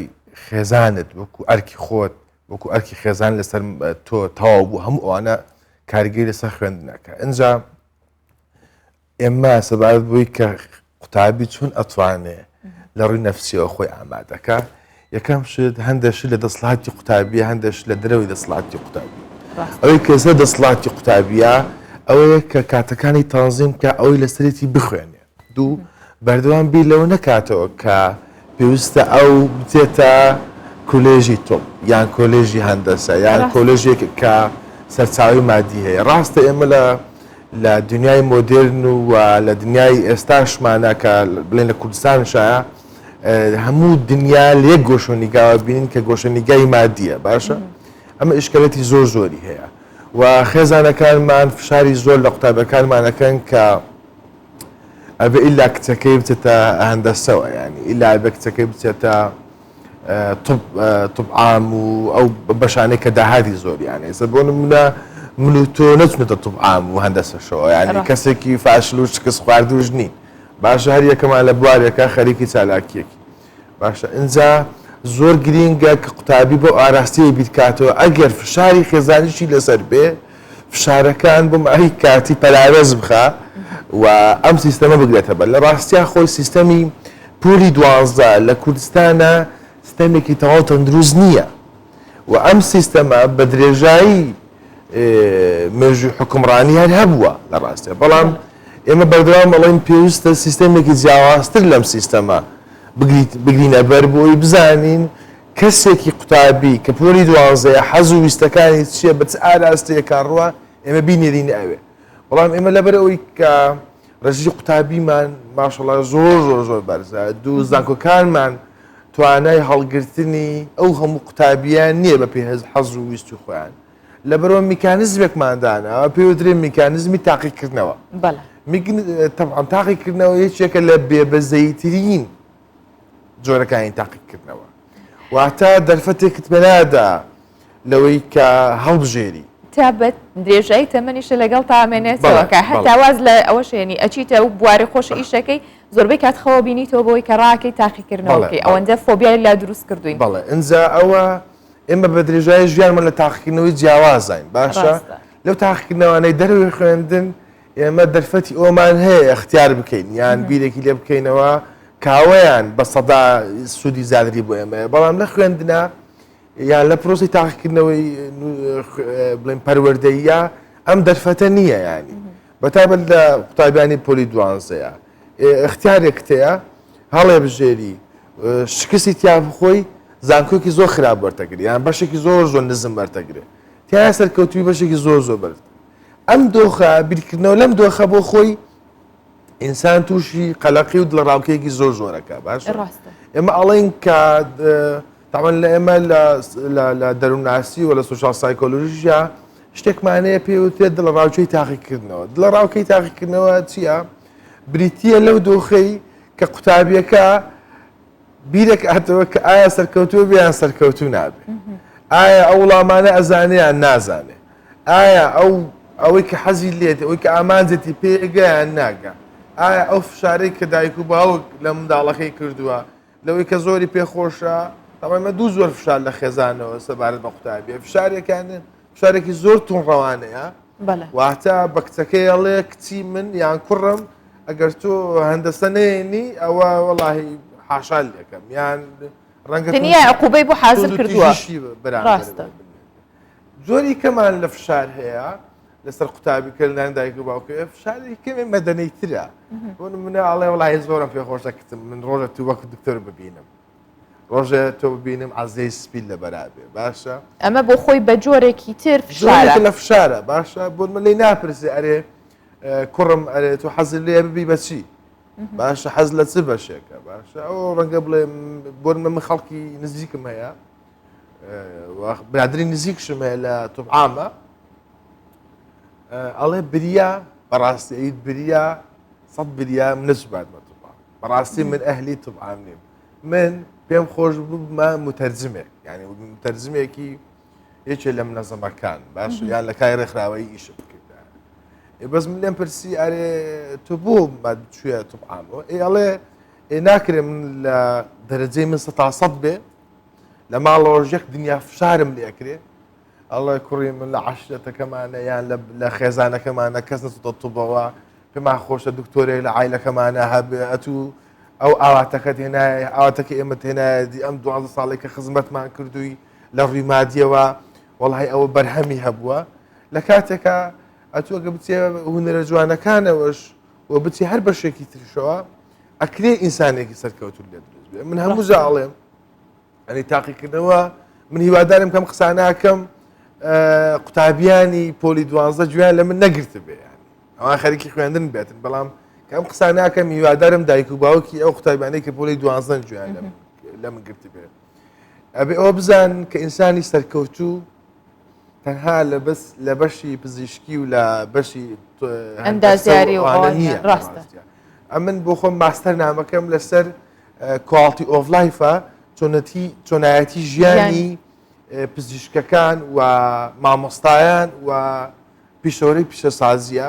خێزانت وەکو ئەرکی خۆت وەکو ئەرکی خێزان لەسەر تۆ تەواو بوو هەموو ئەوانە کاریگەری لەسەر خوێندنەکە ئینجا ئێمە سەبارەت بووی کە قوتابی چۆن ئەتوانێ لە ڕووی نەفسیەوە خۆی ئامادەکە یەکەم شت هەندێک شت لە دەسڵاتی قوتابیە هەندێک شت لە دەرەوەی دەسڵاتی قوتابی ئەوەی کە لەسەر دەسڵاتی قوتابیە ئەوەیە کە کاتەکانی تەنزیم کە ئەوەی لەسەرێتی بخوێنێ دوو بەردەوام بیر لەوە نەکاتەوە کە پێویستە ئەو بچێتە کۆلێژی تۆپ یان کۆلێژی هەندەسە یان کۆلێژێک کە سەرچاوی مادی هەیە ڕاستە ئێمە لە. لە دنیای مۆدێرن و لە دنیای ئێستاشمانە کە بڵێن لە کوردستانشایە هەموو دنیا لە یەک گۆشەنیگاوە بینین کە گۆشەنیگای مادیە باشە ئەمە ئیشکالێتی زۆر زۆری هەیە و خێزانەکانمان فشاری زۆر لە قوتابەکانمانەکەن کە ئەبێ ئیلا کچەکەی بچێتە هەندەسەوە ینی ئیلا ئەبێ کچەکەی بچێتە طب طب عام و ئەو بەشانەی کە داهاتی زۆریان ئێستا بۆ نمونە من و تۆ نەچونەتە طب عام و هەندەسەشەوە یعنی کەسێکی فاشل و شکست خواردوش نین باشە هەر یەکەمان لە بوارێکە خەریکی چالاکیەکی باشە ئینجا زۆر گرینگە کە قوتابی بۆ ئاراستەیە بیرکاتەوە ئەگەر فشاری خێزانیشی لەسەر بێ فشارەکان بۆ ماوەی کاتی پەراوێز بخا و ئەم سیستەمە بگرێتە بەر. لە ڕاستیا خۆی سیستەمی پۆلی 12 لە کوردستانە سیستەمێکی تەواو تەندروست نییە و ئەم سیستەمە بە درێژایی مێژووی حکومڕانی هەر هەبووە لە ڕاستیا بەڵام ئێمە بەردەوام ئەڵێن پێویستە سیستەمێکی جیاوازتر لەم سیستەمە بگرینە بەر بۆی بزانین کەسێکی قوتابی کە پۆلی دوانزەیە حەز و ویستەکانی چییە بە چ ئاراستەیەکا ڕوا ئێمە بینێرینە ئەوێ بەڵام ئێمە لەبەر ئەوەی کە ڕێژەی قوتابیمان ماشەڵا زۆر زۆر زۆر بەرزە دوو زانکۆکانمان توانای هەڵگرتنی ئەو هەموو قوتابیان نییە بە پێ حەز و ویستی خۆیان لەبەرەوە میکانزمێکمان داناوە پێوترێ میکانزمی تاقیکردنەوە تەبعەن تاقیکردنەوە یەکێکە لە بێبەزەیترین جۆرەکانی تاقیکردنەوە واتە دەرفەتێکت پێنادا لەوەی کە هەڵبژێری. تا بە درێژایی تەمەنیشە لەگەڵ تا ئەمێنێتەوە کە هەتا واز لە ئەوەشێنی ئەچیتە و بواری خۆش ئیشەکەی زۆربەی کات خەوە بینیتەوە بۆی کە ڕاکەی تاقیکردنەوەکەی ئەوەندە فۆبیای لا دروست کردوین. بەڵێ ئینجا ئەوە ئێمە بە درێژایی ژیانمان لە تاقیکردنەوەی جیاوازین باشە لەو تاقیکردنەوانەی دەرەوەی خوێندن ئێمە دەرفەتی ئەومان هەیە ئەختیار بکەین یان بیرێکی لێ بکەینەوە کاوەیان بە سەدا سوودی زیاتری بۆ ئێمەیە بەڵام لە خوێندنا یان لە پرۆسی تاقیکردنەوەی بڵێن پەروەردەیە ئەم دەرفەتە نییە ینی بەتابەت لە قوتابیانی پۆلی دوانزەیە اختیارێکت هەیە هەڵێ بژێری شکستی تیا بخۆی زانکۆکی زۆر خراپ وەرتەگری یان بەشێکی زۆر زۆر نزم وەرتەگرێ تیا سەرکەوتوی بەشێکی زۆر زۆر بەرز ئەم دۆخە بیرکردنەوە لەم دۆخە بۆ خۆی ئینسان تووشی قەلەقی و دڵەڕاوکێکی زۆر زۆرەکە باش ئێمە ئەڵێن کە تاوان لە ئێمە لە دەروونناسی و لە social سایکۆلۆژیا شتێکمانەیە پێوترێت دڵەڕاوکێی تاقیکردنەوە دڵەڕاوکەی تاقیکردنەوە چییە؟ بریتە لەو دۆخەی کە قوتابیەکە بیرەکاتەوە کە ئایا سەرکەوتووە بێ یان سەرکەوتوو نابێ ئایا ئەو وڵامانە ئەزانێ یان نازانێ ئایا ئەو ئەوەی کە حەزی لێت ئەوەی کە ئامانجێتی پێگە یان ناگە ئایا ئەو فشارەی کە دایک و باوک لە منداڵەکەی کردووە لەوەی کە زۆری پێخۆشە ئەمە دوو زۆر فشار لە خێزانەوە سەبارەت بە قوتابیە فشارێکان فشارێکی زۆر توندڕەوانەیە واتە بە کچەکەی ئەڵێ کچی من یان کوڕم ئەگەر تۆ هەندەسە نێنی ئەوە وەڵاهی حاشا لەکەم یان ڕەنگە دنیا عقوبەی بۆ حاضر کردووە ڕاستە زۆری کەمان لە فشار هەیە لەسەر قوتابی کە لەلایەن دایک و باوکەوە فشاری کەمێ مەدەنی ترە بۆ نمونە ئەڵێ وڵی زۆرم پێخۆشە کچم من ڕۆژە تو وەک دکتۆر ببینم ڕۆژێ تۆ ببینم عەزیەی سپیت لەبەرا بێ باشە. ئەمە بۆ خۆی بە جۆرێکی تر فشارە. جۆرێکە لە فشارە باشە بۆ من لێی ناپرسێ ئەرێ کوڕم ئەرێ تۆ حەزت لێیە ببی بە چی باشە حەز لە چ بەشێکە باشە ئەو ڕەنگە بڵێ بۆ من خەڵکی نزیکم هەیە برادری نزیکشم هەیە لە توبعامە ئەڵێ بریا بەڕاستی ئەیت بریا سەد بریا منەچباتمە توبعام بەڕاستی من ئەهلی توبعام نیم من پێم خۆش ببمە متەرجمێک یعنی متەرجمێکی یەکێ لە منەزەمەکان باش یان لە کای ڕێکخراوەی ئیشم بکردایە ئێ بەس من لێم پرسی ئەرێ تۆ بۆ چوە توبعامەوە ئێ ئەڵێ ئێ ناکرێ من لە دەرەجەی من سە تا سەد بێ لە ماڵەوە یەک دنیا فشارم لێ ئەکرێ ئەڵێ کوڕی من لە عەشرەتەکەمانە یان لە خێزانەکەمانە کەس نەچۆتە طبەوە پێمان خۆشە دکتۆرێک لە عایلەکەمانە هەبێ ئەتوو ئەو ئاواتەکەت هێنایە ئاواتەکە ئێمەت هێنایە دی ئەم دوازدە ساڵێک کە خزمەتمان کردووی لە ڕووی مادیەوە وەڵی ئەوە بەرهەمی هەبووە لە کاتێکا ئەتوو ئەگە بچێ هونەرە جوانەکانەوەش و بچێ هەر بەشێکی تریشەوە ئەکرێ ئینسانێکی سەرکەوتوو لێ دروست بێ من هەموو جا ئەڵێم ئەنی تاقیکردنەوە من هیوادارم کەم قساناکەم قوتابیانی پۆلی دوانزە گوێیان لە من نەگرتبێ. ئەوان خەریکی خوێندن بێتن بەڵام کە ئەم قسە ناکەم هیوادارم دایک و باوکی ئەو قوتابیانەی کە پۆلی دوانزەن گوێیان لە من گرتبێ ئەبێ ئەوە بزان کە ئینسانی سەرکەوتوو تەنها لە بەس لە بەشی پزیشکی و لە بەشی ئەندازیاری و ئەوانە نییە ڕاستە ئەمن بۆ خۆم ماستەر نامەکەم لەسەر quality of life ە چۆنەتی چۆنایەتی ژیانی پزیشکەکان و مامۆستایان و پیشەوەری پیشەسازیە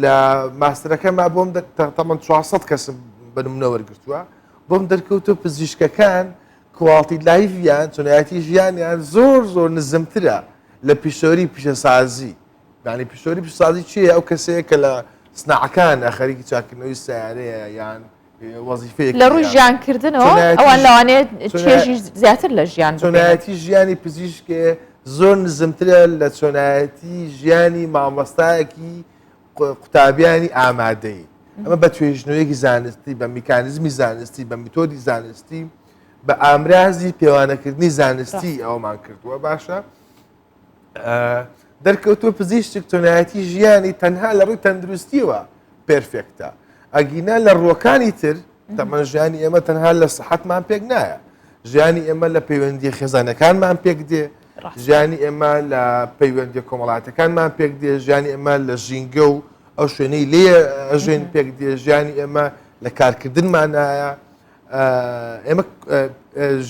لە ماستەرەکەما بۆم تەمەن 400 کەسم بە نمونە وەرگرتووە بۆم دەرکەوتو پزیشکەکان quality life یان چۆنایەتی ژیانیان زۆر زۆر نزمترە لە پیشەوەری پیشەسازی یانی پیشەوەری پیشەسازی چییە ئەو کەسەیە کە لە سناعەکان خەریکی چاکردنەوەی سیارەیە یان وەزیفەیەک لە ڕووی ژیانکردنەوە ئەوان لەوانەیە چێژی زیاتر لە ژیان چۆنایەتی ژیانی پزیشکێ زۆر نزمترە لە چۆنایەتی ژیانی مامۆستایەکی قوتابیانی ئامادەی ئەمە بە توێژنەوەیەکی زانستی بە میکانزمی زانستی بە میتۆدی زانستی بە ئامرازی پێوانەکردنی زانستی ئەومان کردووە باشە دەرکەوتووە پزیشک چۆنایەتی ژیانی تەنها لە ڕووی تەندروستیەوە perfect ە ئەگینا لە ڕووەکانی تر تەمەن ژیانی ئێمە تەنها لە سەحەتمان پێک نایە ژیانی ئێمە لە پەیوەندی خێزانەکانمان پێک دێ ژیانی ئێمە لە پەیوەندی کۆمەڵاتەکانمان پێک دێ ژیانی ئێمە لە ژینگە و ئەو شوێنەی لێ ئەژێن پێک دێ ژیانی ئێمە لە کارکردنمانایە ئێمە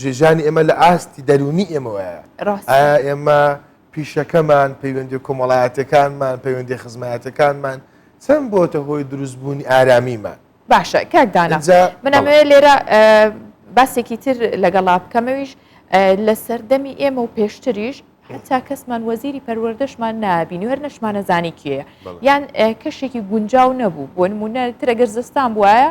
ژیانی ئێمە لە ئاستی دەرونی ئێمەوەیە ئایا ئێمە پیشەکەمان پەیوەندی کۆمەڵایەتەکانمان پەیوەندی خزمایەتەکانمان چەند بۆتە هۆی دروستبوونی ئارامیمان باشە کاک دانا من ئەمەوێ لێرە باسێکی تر لەگەڵا بکەمەویش لە سەردەمی ئێمە و پێشتریش هەتا کەسمان وەزیری پەروەردەشمان نابینی هەر نەشمانەزانی کێیە یان کەشێکی گونجاو نەبوو بۆ نمونە ترەگەر زستان بواە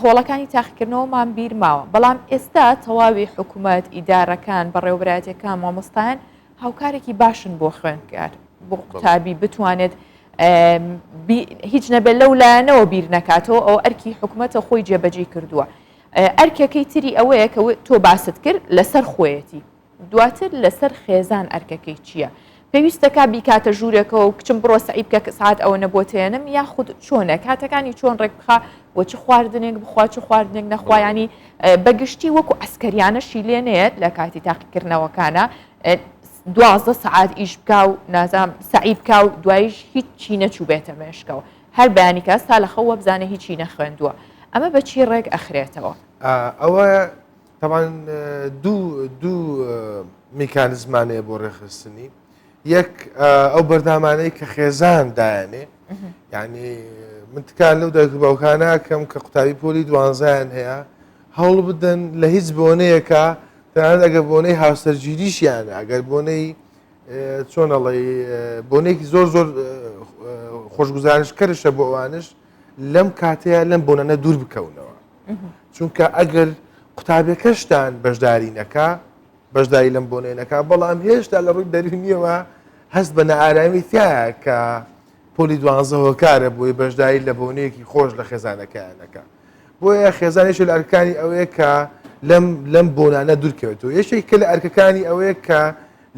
هۆڵەکانی تاقیکردنەوەمان بیر ماوە بەڵام ئێستا تەواوی حکوومەت ئیدارەکان بەڕێوبراتەکان مامۆستایان هاوکارێکی باشن بۆ خوێندکار بۆ قوتابی بتوانێت هیچ نەبێت لەو لایەنەوە بیر نەکاتەوە ئەو ئەرکی حکوومەتە خۆی جێبەجێ کردووە ئەرکەکەی تری ئەوەیە کە تۆ باست کرد لەسەر خۆیەتی دواتر لەسەر خێزان ئەرکەکەی چییە؟ پێویست دەکا بیکاتە ژوورێکەوە و کچم بڕۆ سەعی بکە کە سەعات ئەوەنە بۆ تێنم یاخود چۆنە کاتەکانی چۆن ڕێک بخا و چ خواردنێک بخوا چ خواردنێک نەخوا ینی بەگشتی وەکو عەسکەریانەشی لێ نەیەت لە کاتی تاقیکردنەوەکانە 12 سەعات ئیش بکا و نازام سەعی بکا و دوایش هیچی نەچوو بێتە مێشکەوە هەر بەیانی کە هەستا لە خەو وەبزانێ هیچی نەخوێندووە ئەمە بە چی ڕێک ئەخرێتەوە؟ ئەوە تەبعەن دوو دوو میکانزمان هەیە بۆ ڕێکخستنی یەک ئەو بەرنامانەی کە خێزان دایانێ یعنی من تکان لەو دایک و باوکانەکەم کە قوتابی پۆلی دوانزیان هەیە هەوڵ بدەن لە هیچ بۆنەیەکە تەنانەت ئەگەر بۆنەی هاوسەرگیریشیانە ئەگەر بۆنەی چۆن ئەڵێ بۆنێکی زۆر زۆر خۆشگوزارشکەرشە بۆ ئەوانش لەم کاتەیە لەم بۆنانە دوور بکەونەوە چونکە ئەگەر قوتابیەکەشتان بەشداری نەکا بەشداری لەم بۆنەیە نەکا بەڵام هێشتا لە ڕووی دەروونیەوە هەست بە نائارامی تایە کە پۆلی دوانزە هۆکارە بۆی بەشداری لە بۆنەیەکی خۆش لە خێزانەکەیان نەکا بۆیە خێزانێکی لە ئەرکانی ئەوەیە کە لەم لەم بۆنانە دوورکەوێتەوە یەکێک کە لە ئەرکەکانی ئەوەیە کە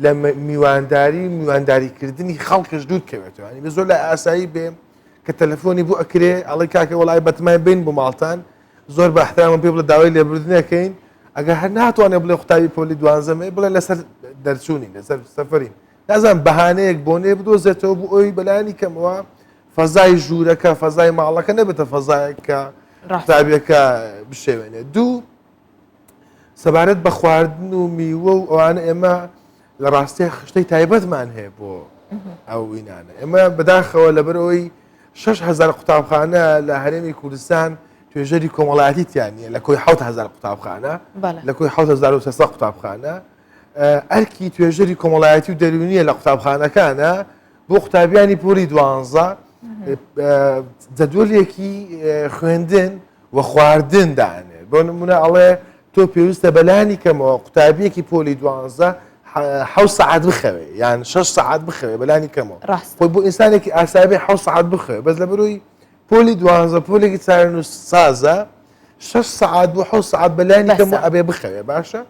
لە میوانداری میوانداریکردنی خەڵکش دوورکەوێتەوە ینی زۆر لە ئاسایی بێ کە تەلەفۆنی بۆ ئەکرێ ئەڵێ کاکە وەڵای بەتمای بین بۆ ماڵتان زۆر بە احترامم پێ بڵێ داوای لێبوردنەکەین ئەگەر هەر ناتوانێ بڵێ قوتابی پۆلی دوانزەمێ بڵێ لەسەر دەرچوونی لەسەر سەفەرین نازانم بەهانەیەک بۆ نێ بدۆزێتەوە بۆ ئەوی بەلایانی کەمەوە فەزای ژوورەکە فەزای ماڵەکە نەبێتە فەزایەک کە قوتابیەکە بشێوێنێ دوو سەبارەت بە خواردن و میوە و ئەوانە ئێمە لە ڕاستیا خشتەی تایبەتمان هەیە بۆ ئەو وینانە ئێمە بەداخەوە لەبەرەوەی 6هزار قوتابخانە لە هەرێمی کوردستان توێژەری کۆمەڵایەتی تیان نیە لە کۆی 6هزار قوتابخانە لە کۆی 1900 قوتابخانە ئەرکی توێژەری کۆمەڵایەتی و دەرونیە لە قوتابخانەکانە بۆ قوتابیانی پۆلی دوانزە جەدوەلێکی خوێندن و خواردن دانێت بۆ نمونە ئەڵێ تۆ پێویستە بەلانی کەمەوە قوتابیەکی پۆلی دوانزە حە سەعات بخەوێ یان شش سەعات بخەوێ بەلانی کەمەوە ڕاست خۆی بۆ ئینسانێکی ئاسایی حە سەعات بخەوێ بەس لە بەرۆی پۆلی دوانزە پۆلێکی چارەنووس سازە شش سەعات بۆ حە سەعات بەلانی کەمەوە ئەبێ بخەوێ باشە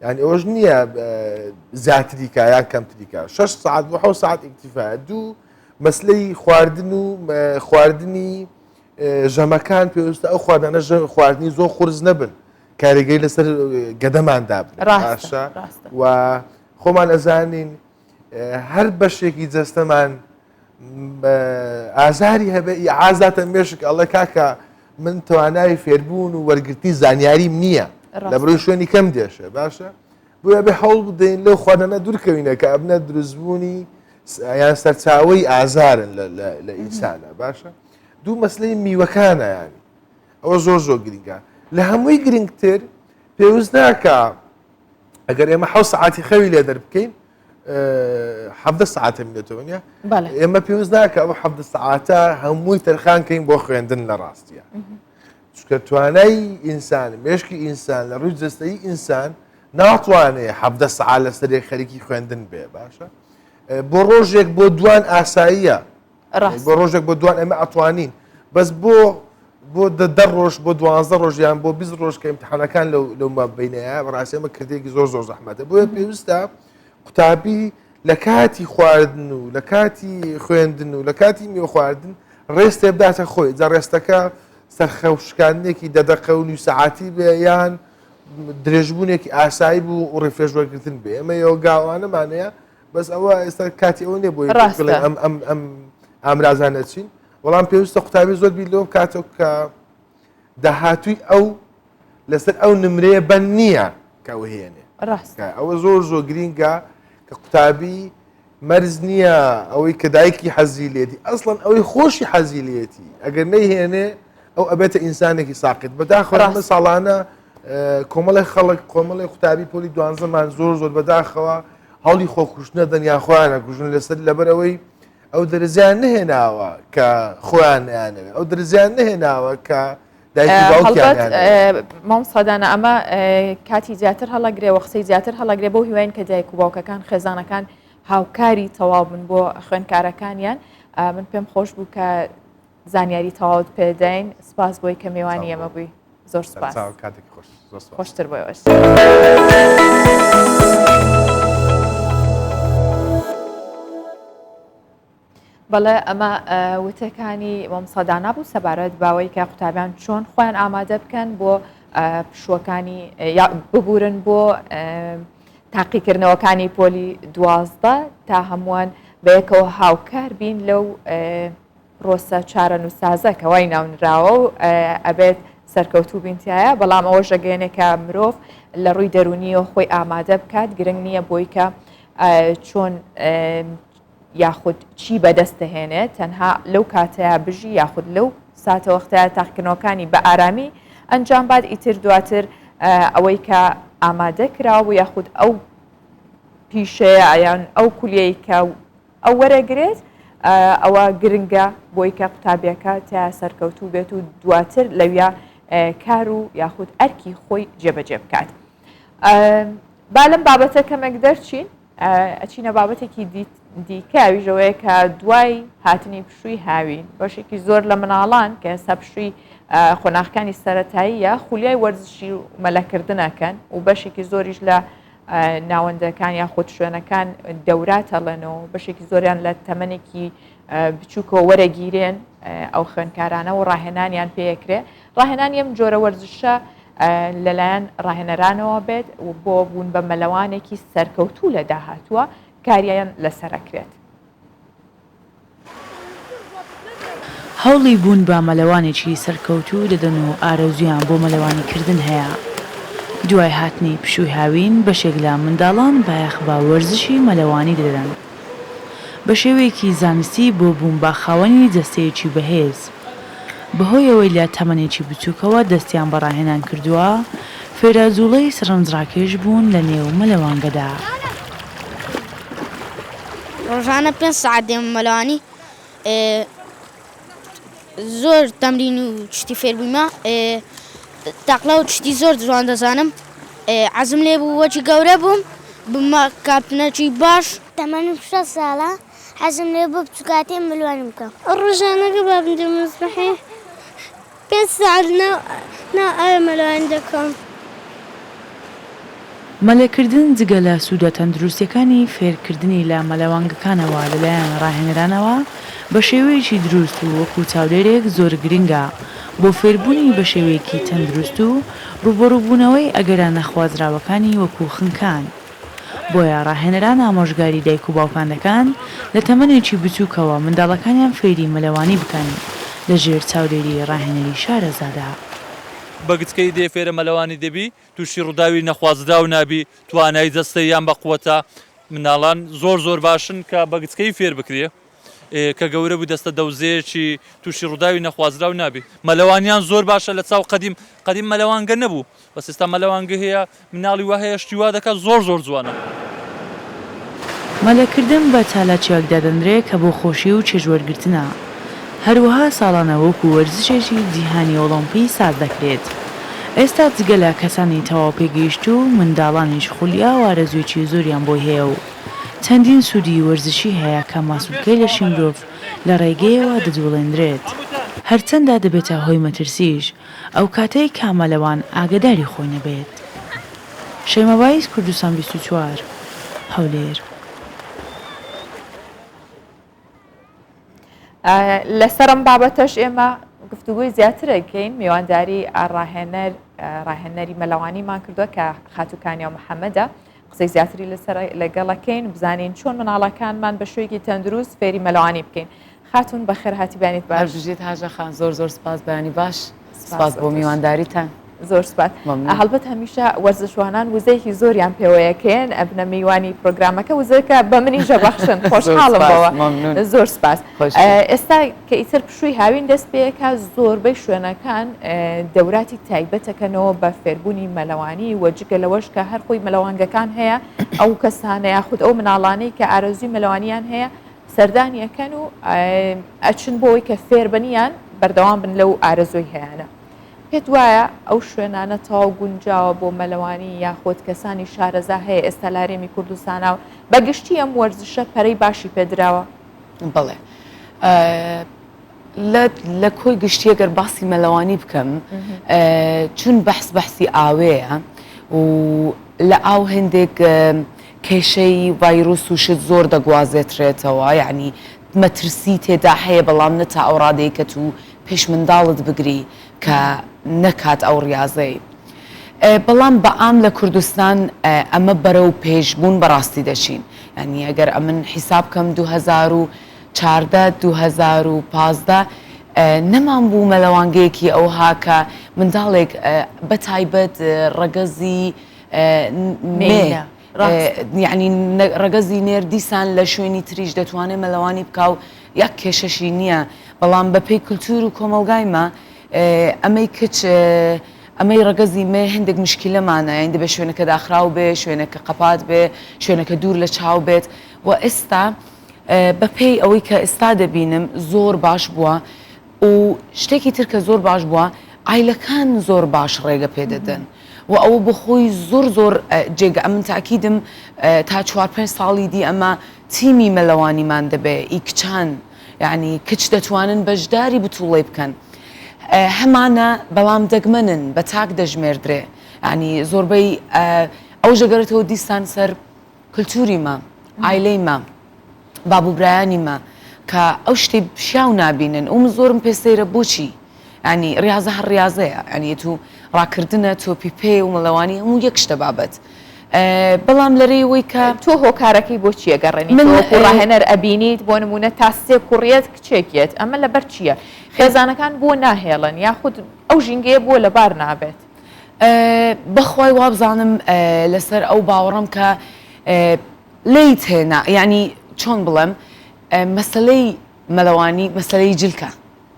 یعنی ئەوەش نییە زیاتریکا یان کەمتریکا شش سەعات بۆ حە سەعات ئیکتیفا دوو. مەسلەی خواردن و خواردنی ژەمەکان پێویستە ئەو خواردانە خواردنی زۆر قورس نەبن کاریگەری لەسەر گەدەمان دابن باشە و خۆمان ئەزانین هەر بەشێکی جەستەمان ئازاری هەبێ ئازاتە مێشک ئەڵێ کاکە من توانای فێربوون و وەرگرتنی زانیاریم نییە لە بڕی شوێنی کەم دێشێ باشە بۆیە بێ هەوڵ بدەین لەو خواردنە دوورکەوینە کە ئەبنە دروستبوونی یان سەرچاوەی ئازارن لە ئینسانە باشە دوو مەسلەی میوەکانە ینی ئەوە زۆر زۆر گرنگە لە هەمووی گرنگتر پێویست ناکە ئەگەر ئێمە حە سعاتی خەوی لێ دەربکەین حەفدە سعاتە منێتەوە نیە ئێمە پێویست ناکە ئەو حەفدە سعاتە هەمووی تەرخانکەین بۆ خوێندن لە ڕاستیە چونکە توانای ئینسان مێشکی ئینسان لە ڕووی جەستەیی ئینسان ناتوانێ حەفدە سەعات لەسەر یەک خەریکی خوێندن بێ باشە بۆ ڕۆژێک بۆ دوان ئاساییە بۆ ڕۆژێک بۆ دوان ئەمە ئەتوانین بەس بۆ بۆ دە ڕۆژ بۆ دوازدە ڕۆژیان بۆ 20 ڕۆژ کە امتحانەکان لەو لەو مابینەیە بەڕاستی ئەمە کردێکی زۆر زۆر زەحمەتە بۆیە پێویستە قوتابی لە کاتی خواردن و لە کاتی خوێندن و لە کاتی میوە خواردن ڕێستێ بداتە خۆی جا ڕێستەکە سەرخەو شکاندنێکی دە دەقە و نیو سەعاتی بێ یان درێژبوونێکی ئاسایی بوو و ڕیفرێش وەرگرتن بێ ئێمە یۆگاوانەمانەیە بەس ئەوە ئێستا کاتی ئەوە نییە بۆی ڕاستە. ئەم ئەم ئەم ئامرازانە چین بەڵام پێویستە قوتابی زۆر بیر لەوە بکاتەوە کە داهاتووی ئەو لەسەر ئەو نمرەیە بەند نییە کە ئەو هێنێ. ڕاستە. ئەوە زۆر زۆر گرینگە کە قوتابی مەرج نییە ئەوەی کە دایکی حەزی لێتی ئەسڵەن ئەوەی خۆشی حەزی لێتی ئەگەر نەیهێنێ ئەو ئەبێتە ئینسانێکی ساقیت بەداخەوە ئەمە ڕاستە. ساڵانە کۆمەڵی خەڵک کۆمەڵی قوتابی پۆلی دوانزەمان زۆر زۆر بەداخەوە هەوڵی خۆکوشتنە دەن یان خۆیان ئەکوژن لەسەر لەبەر ئەوەی ئەو دەرزیان نەهێناوە کە خۆیان نەیانەوێت ئەو دەرزیان نەهێناوە کە هەڵبەت مامۆستا دانا ئەمە کاتی زیاتر هەڵەگرێ و قسەی زیاتر هەڵەگرێ بۆ هیواین کە دایک و باوکەکان خێزانەکان هاوکاری تەواو بن بۆ خوێندکارەکانیان من پێم خۆش بوو کە زانیاری تەواوت پێداین سپاس بۆی کە میوانی ئێمە بووی زۆر سپاس خۆشتر بۆ ئێوەش. بەڵێ ئەمە وتەکانی مامۆستا دانا بوو سەبارەت باوەی کە قوتابیان چۆن خۆیان ئامادە بکەن بۆ پشووەکانی ببورن بۆ تاقیکردنەوەکانی پۆلی دوازدە تا هەمووان بەیەکەوە هاوکار بین لەو پرۆسە چارەنووسازە کە وای ناونراوە و ئەبێت سەرکەوتوو بینتایە بەڵام ئەوە ژەگەێنێ کە مرۆڤ لە ڕووی دەرونیەوە خۆی ئامادە بکات گرنگ نییە بۆی کە چۆن یاخود چی بەدەست دەهێنێت تەنها لەو کاتەیا بژی یاخود لەو ساتەوەختەیا تاقیکردنەوەکانی بە ئارامی ئەنجام بات ئیتر دواتر ئەوەی کە ئامادە کراوە یاخود ئەو پیشەیە یان ئەو کولیەی کە ئەو وەرەگرێت ئەوە گرنگە بۆی کە قوتابیەکە تا سەرکەوتوو بێت و دواتر لەویا کار و یاخود ئەرکی خۆی جێبەجێ بکات. با لەم بابەتە کەمێک دەرچین ئەچینە بابەتێکی دیکە ئەویش ئەوەیە کە دوای هاتنی پشووی هاوین بەشێکی زۆر لە مناڵان کە ئێستا پشووی قۆناغەکانی سەتاییە خولیای وەرزشی و مەلەکردنەکەن و بەشێکی زۆریش لە ناوەندەکان یاخود شوێنەکان دەوراتەڵێنەوە بەشێکی زۆریان لە تەمەنێکی بچووکەوە وەرەگیرێن ئەو خوێندکارانە و ڕاهێنانیان پێکرێ ڕاهێنانی ئەم جۆرە وەرزشە لەلایەن ڕاهێنەرانەوە بێت و بۆ بوون بە مەلەوانێکی سەرکەوتوو لە داهاتووە کاریان لەسەر ئەکرێت. هەوڵی بوون بە مەلەوانێکی سەرکەوتوو دەدەن و ئارەزوویان بۆ مەلەوانی کردن هەیە. دوای هاتنی پشووی هاوین بەشێک لە منداڵان بایەخ بە وەرزشی مەلەوانی دەدەن بە شێوەیەکی زانستی بۆ بوون بە خاوەنی جەستەیەکی بەهێز. بەهۆی ئەوەی لە تەمەنێکی بچووکەوە دەستیان بە ڕاهێنان کردووە، فێرە جوڵەی سەرنجڕاکێش بوون لە نێو مەلەوانگەدا. ڕۆژانە پێنج سەعات دێمە مەلەوانی، زۆر تەمرین و شتی فێر بوویمە، تەقلە و شتی زۆر جوان دەزانم، عەزم لێ بوو وەکی گەورە بووم ببمە کاپتنێکی باش. تەمەنم شەش ساڵە، حەزم لێ بوو بچوکاتیم مەلەوانی بکەم. ڕۆژانە کە بابم دێ مەسبەحێ پێنج سەعات ناو ناو ئاوێ مەلەوانی دەکەم. مەلەکردن جگە لە سوودە تەندروستیەکانی فێرکردنی لە مەلەوانگەکانەوە لەلایەن ڕاهێنەرانەوە بە شێوەیەکی دروست و وەکو چاودێرێک زۆر گرنگە بۆ فێربوونی بە شێوەیەکی تەندروست و ڕووبەڕووبوونەوەی ئەگەرە نەخوازراوەکانی وەکو خنکان. بۆیە ڕاهێنەران ئامۆژگاری دایک و باوکان دەکەن لە تەمەنێکی بچووکەوە منداڵەکانیان فێری مەلەوانی بکەن لە ژێر چاودێری ڕاهێنەری شارەزادا. بە گچکەی دێ فێرە مەلەوانی دەبی، تووشی ڕووداوی نەخوازراو نابی، توانای جەستەییان بە قوەتە، منداڵان زۆر زۆر باشن کە بە گچکەیی فێر بکرێ. کە گەورە بوو دەستە دەوزەیەکی تووشی ڕووداوی نەخوازراو نابی. مەلەوانیان زۆر باشە لە چاو قەدیم، قەدیم مەلەوانگە نەبوو بەس ئێستا مەلەوانگە هەیە مناڵی وا هەیە شتی وا دەکات زۆر زۆر جوانە. مەلەکردن بە چالاکییەک دادەنرێ کە بۆ خۆشی و چێژوەرگرتنە، هەروەها ساڵانە وەکو وەرزشێکی جیهانی ئۆڵۆمپی ساز دەکرێت. ئێستا جگە لە کەسانی تەواو پێگەیشتوو، منداڵانیش خولیا و ئارەزوویەکی زۆریان بۆی هەیە و چەندین سوودی وەرزشی هەیە کە ماسولکەی لەشی مرۆڤ لە ڕێگەیەوە دەجوڵێندرێت، هەرچەندە دەبێتە هۆی مەترسیش ئەوکاتەی کە مەلەوان ئاگەداری خۆی نەبێت. شەیما بایز، کوردستان 24، هەولێر. لەسەر ئەم بابەتەش ئێمە گفتوگۆی زیاتر ئەکەین میوانداری ڕاهێنەر ڕاهێنەری مەلەوانیمان کردووە کە خاتوو کانیا محەممەدە قسەی زیاتری لەسەر لەگەڵەکەین بزانین چۆن مناڵەکانمان بە شوێکی تەندروست فێری مەلەوانی بکەین خاتون بەخێر هاتی بەیانیت باش. هەر بژیت هاژە خان زۆر زۆر سپاس بەیانی باش سپاس بۆ میوانداریتان. زۆر سپاس هەڵبەت هەمیشە وەرزشوانان وزەیەکی زۆریان پێوەیە کێن ئەبنە میوانی پرۆگرامەکە وزەکە بە منی ژەبەخشن خۆشحاڵم بەوە زۆر سپاس ئێستا کە ئیتر پشووی هاوین دەست پێکا زۆربەی شوێنەکان دەوراتی تایبەتەکەنەوە بە فێربوونی مەلەوانی و جگە لەوەش کە هەر خۆی مەلەوانگەکان هەیە ئەو کەسانە یاخود ئەو مناڵانەی کە ئارەزوی مەلەوانیان هەیە سەردانی ئەکەن و ئەچن بۆ ئەوەی کە فێربن یان بەردەوام بن لەو ئارەزووی هەیانە. پێت وایە ئەو شوێنانە تەواو گونجاوە بۆ مەلەوانی یاخود کەسانی شارەزا هەیە ئێستا لە هەرێمی کوردستانا و بە گشتی ئەم وەرزشە پەرەی باشی پێدراوە؟ بەڵێ. لە کۆی گشتی گەر باسی مەلەوانی بکەم چون بەحس بەحسی ئاوەیە و لە ئاو هەندێک کێشەی ڤایرۆس و شت زۆر دەگوازێترێتەوە یەعنی مەترسی تێدا هەیە بەڵام نە تا ئەو ڕادەی کە تو پێش منداڵت بگری کە نەکات ئەو ڕیازەی بەڵام بە عام لە کوردستان ئەمە بەرەو پێش بوون بەڕاستی دەچین یانی ئەگەر ئەمن حیساب کەم 2014 2015 نەمان بوو مەلەوانگەیەکی ئەوها کە منداڵێک بە تایبەت ڕەگەزی مێ یەعنی ڕەگەزی نێر دیسان لە شوێنی تریش دەتوانێت مەلەوانی بکا و یەک کێشەشی نییە بەڵام بەپێی کلتور و کۆمەڵگای مە ئەمەی کچ ئەمەی ڕەگەزی مێ هەندێک مشکیلەمانە یانی دەبێت شوێنەکە داخراو بێ شوێنەکە قەپات بێ شوێنەکە دوور لە چاو بێت و ئێستا بەپێی ئەوەی کە ئێستا دەبینم زۆر باش بووە و شتێکی تر کە زۆر باش بووە عایلەکان زۆر باش ڕێگە پێ دەدەن و ئەوە بۆ خۆی زۆر زۆر جێگە ئەمن تاکیدم تا چوار پێنج ساڵی دی ئەمە تیمی مەلەوانیمان دەبێ ئی کچان یعنی کچ دەتوانن بەشداری بتوڵەی بکەن هەمانە بەڵام دەگمەنن بە تاک دەژمێردرێ یعنی زۆربەی ئەو ژەگەرێتەوە دیسان سەر کلتوری مە عایلەی مە باب و برایانی مە کە ئەو شتەی شیاو نابینن و من زۆرم پێ سەیرە بۆچی یانی ڕیازە هەر ڕیازەیە یانی تو ڕاکردنە تۆپی پێ و مەلەوانی هەموو یەک شتە بابەت بەڵام لە رێی وەی کە تۆ هۆکارەکەی بۆ چییە گەڕێنی من وەکو ڕاهێنەر ئەبینیت بۆ نمونە تا سێ کوڕیەت کچێکیەت ئەمە لەبەر چییە خێزانەکان بۆ ناهێڵن یاخود ئەو ژینگەیە بۆ لەبار نابێت؟ بەخوای وابزانم لەسەر ئەو باوەڕم کە لێیت هێنا یانی چۆن بڵێم مەسەلەی مەلەوانی مەسەلەی جلکە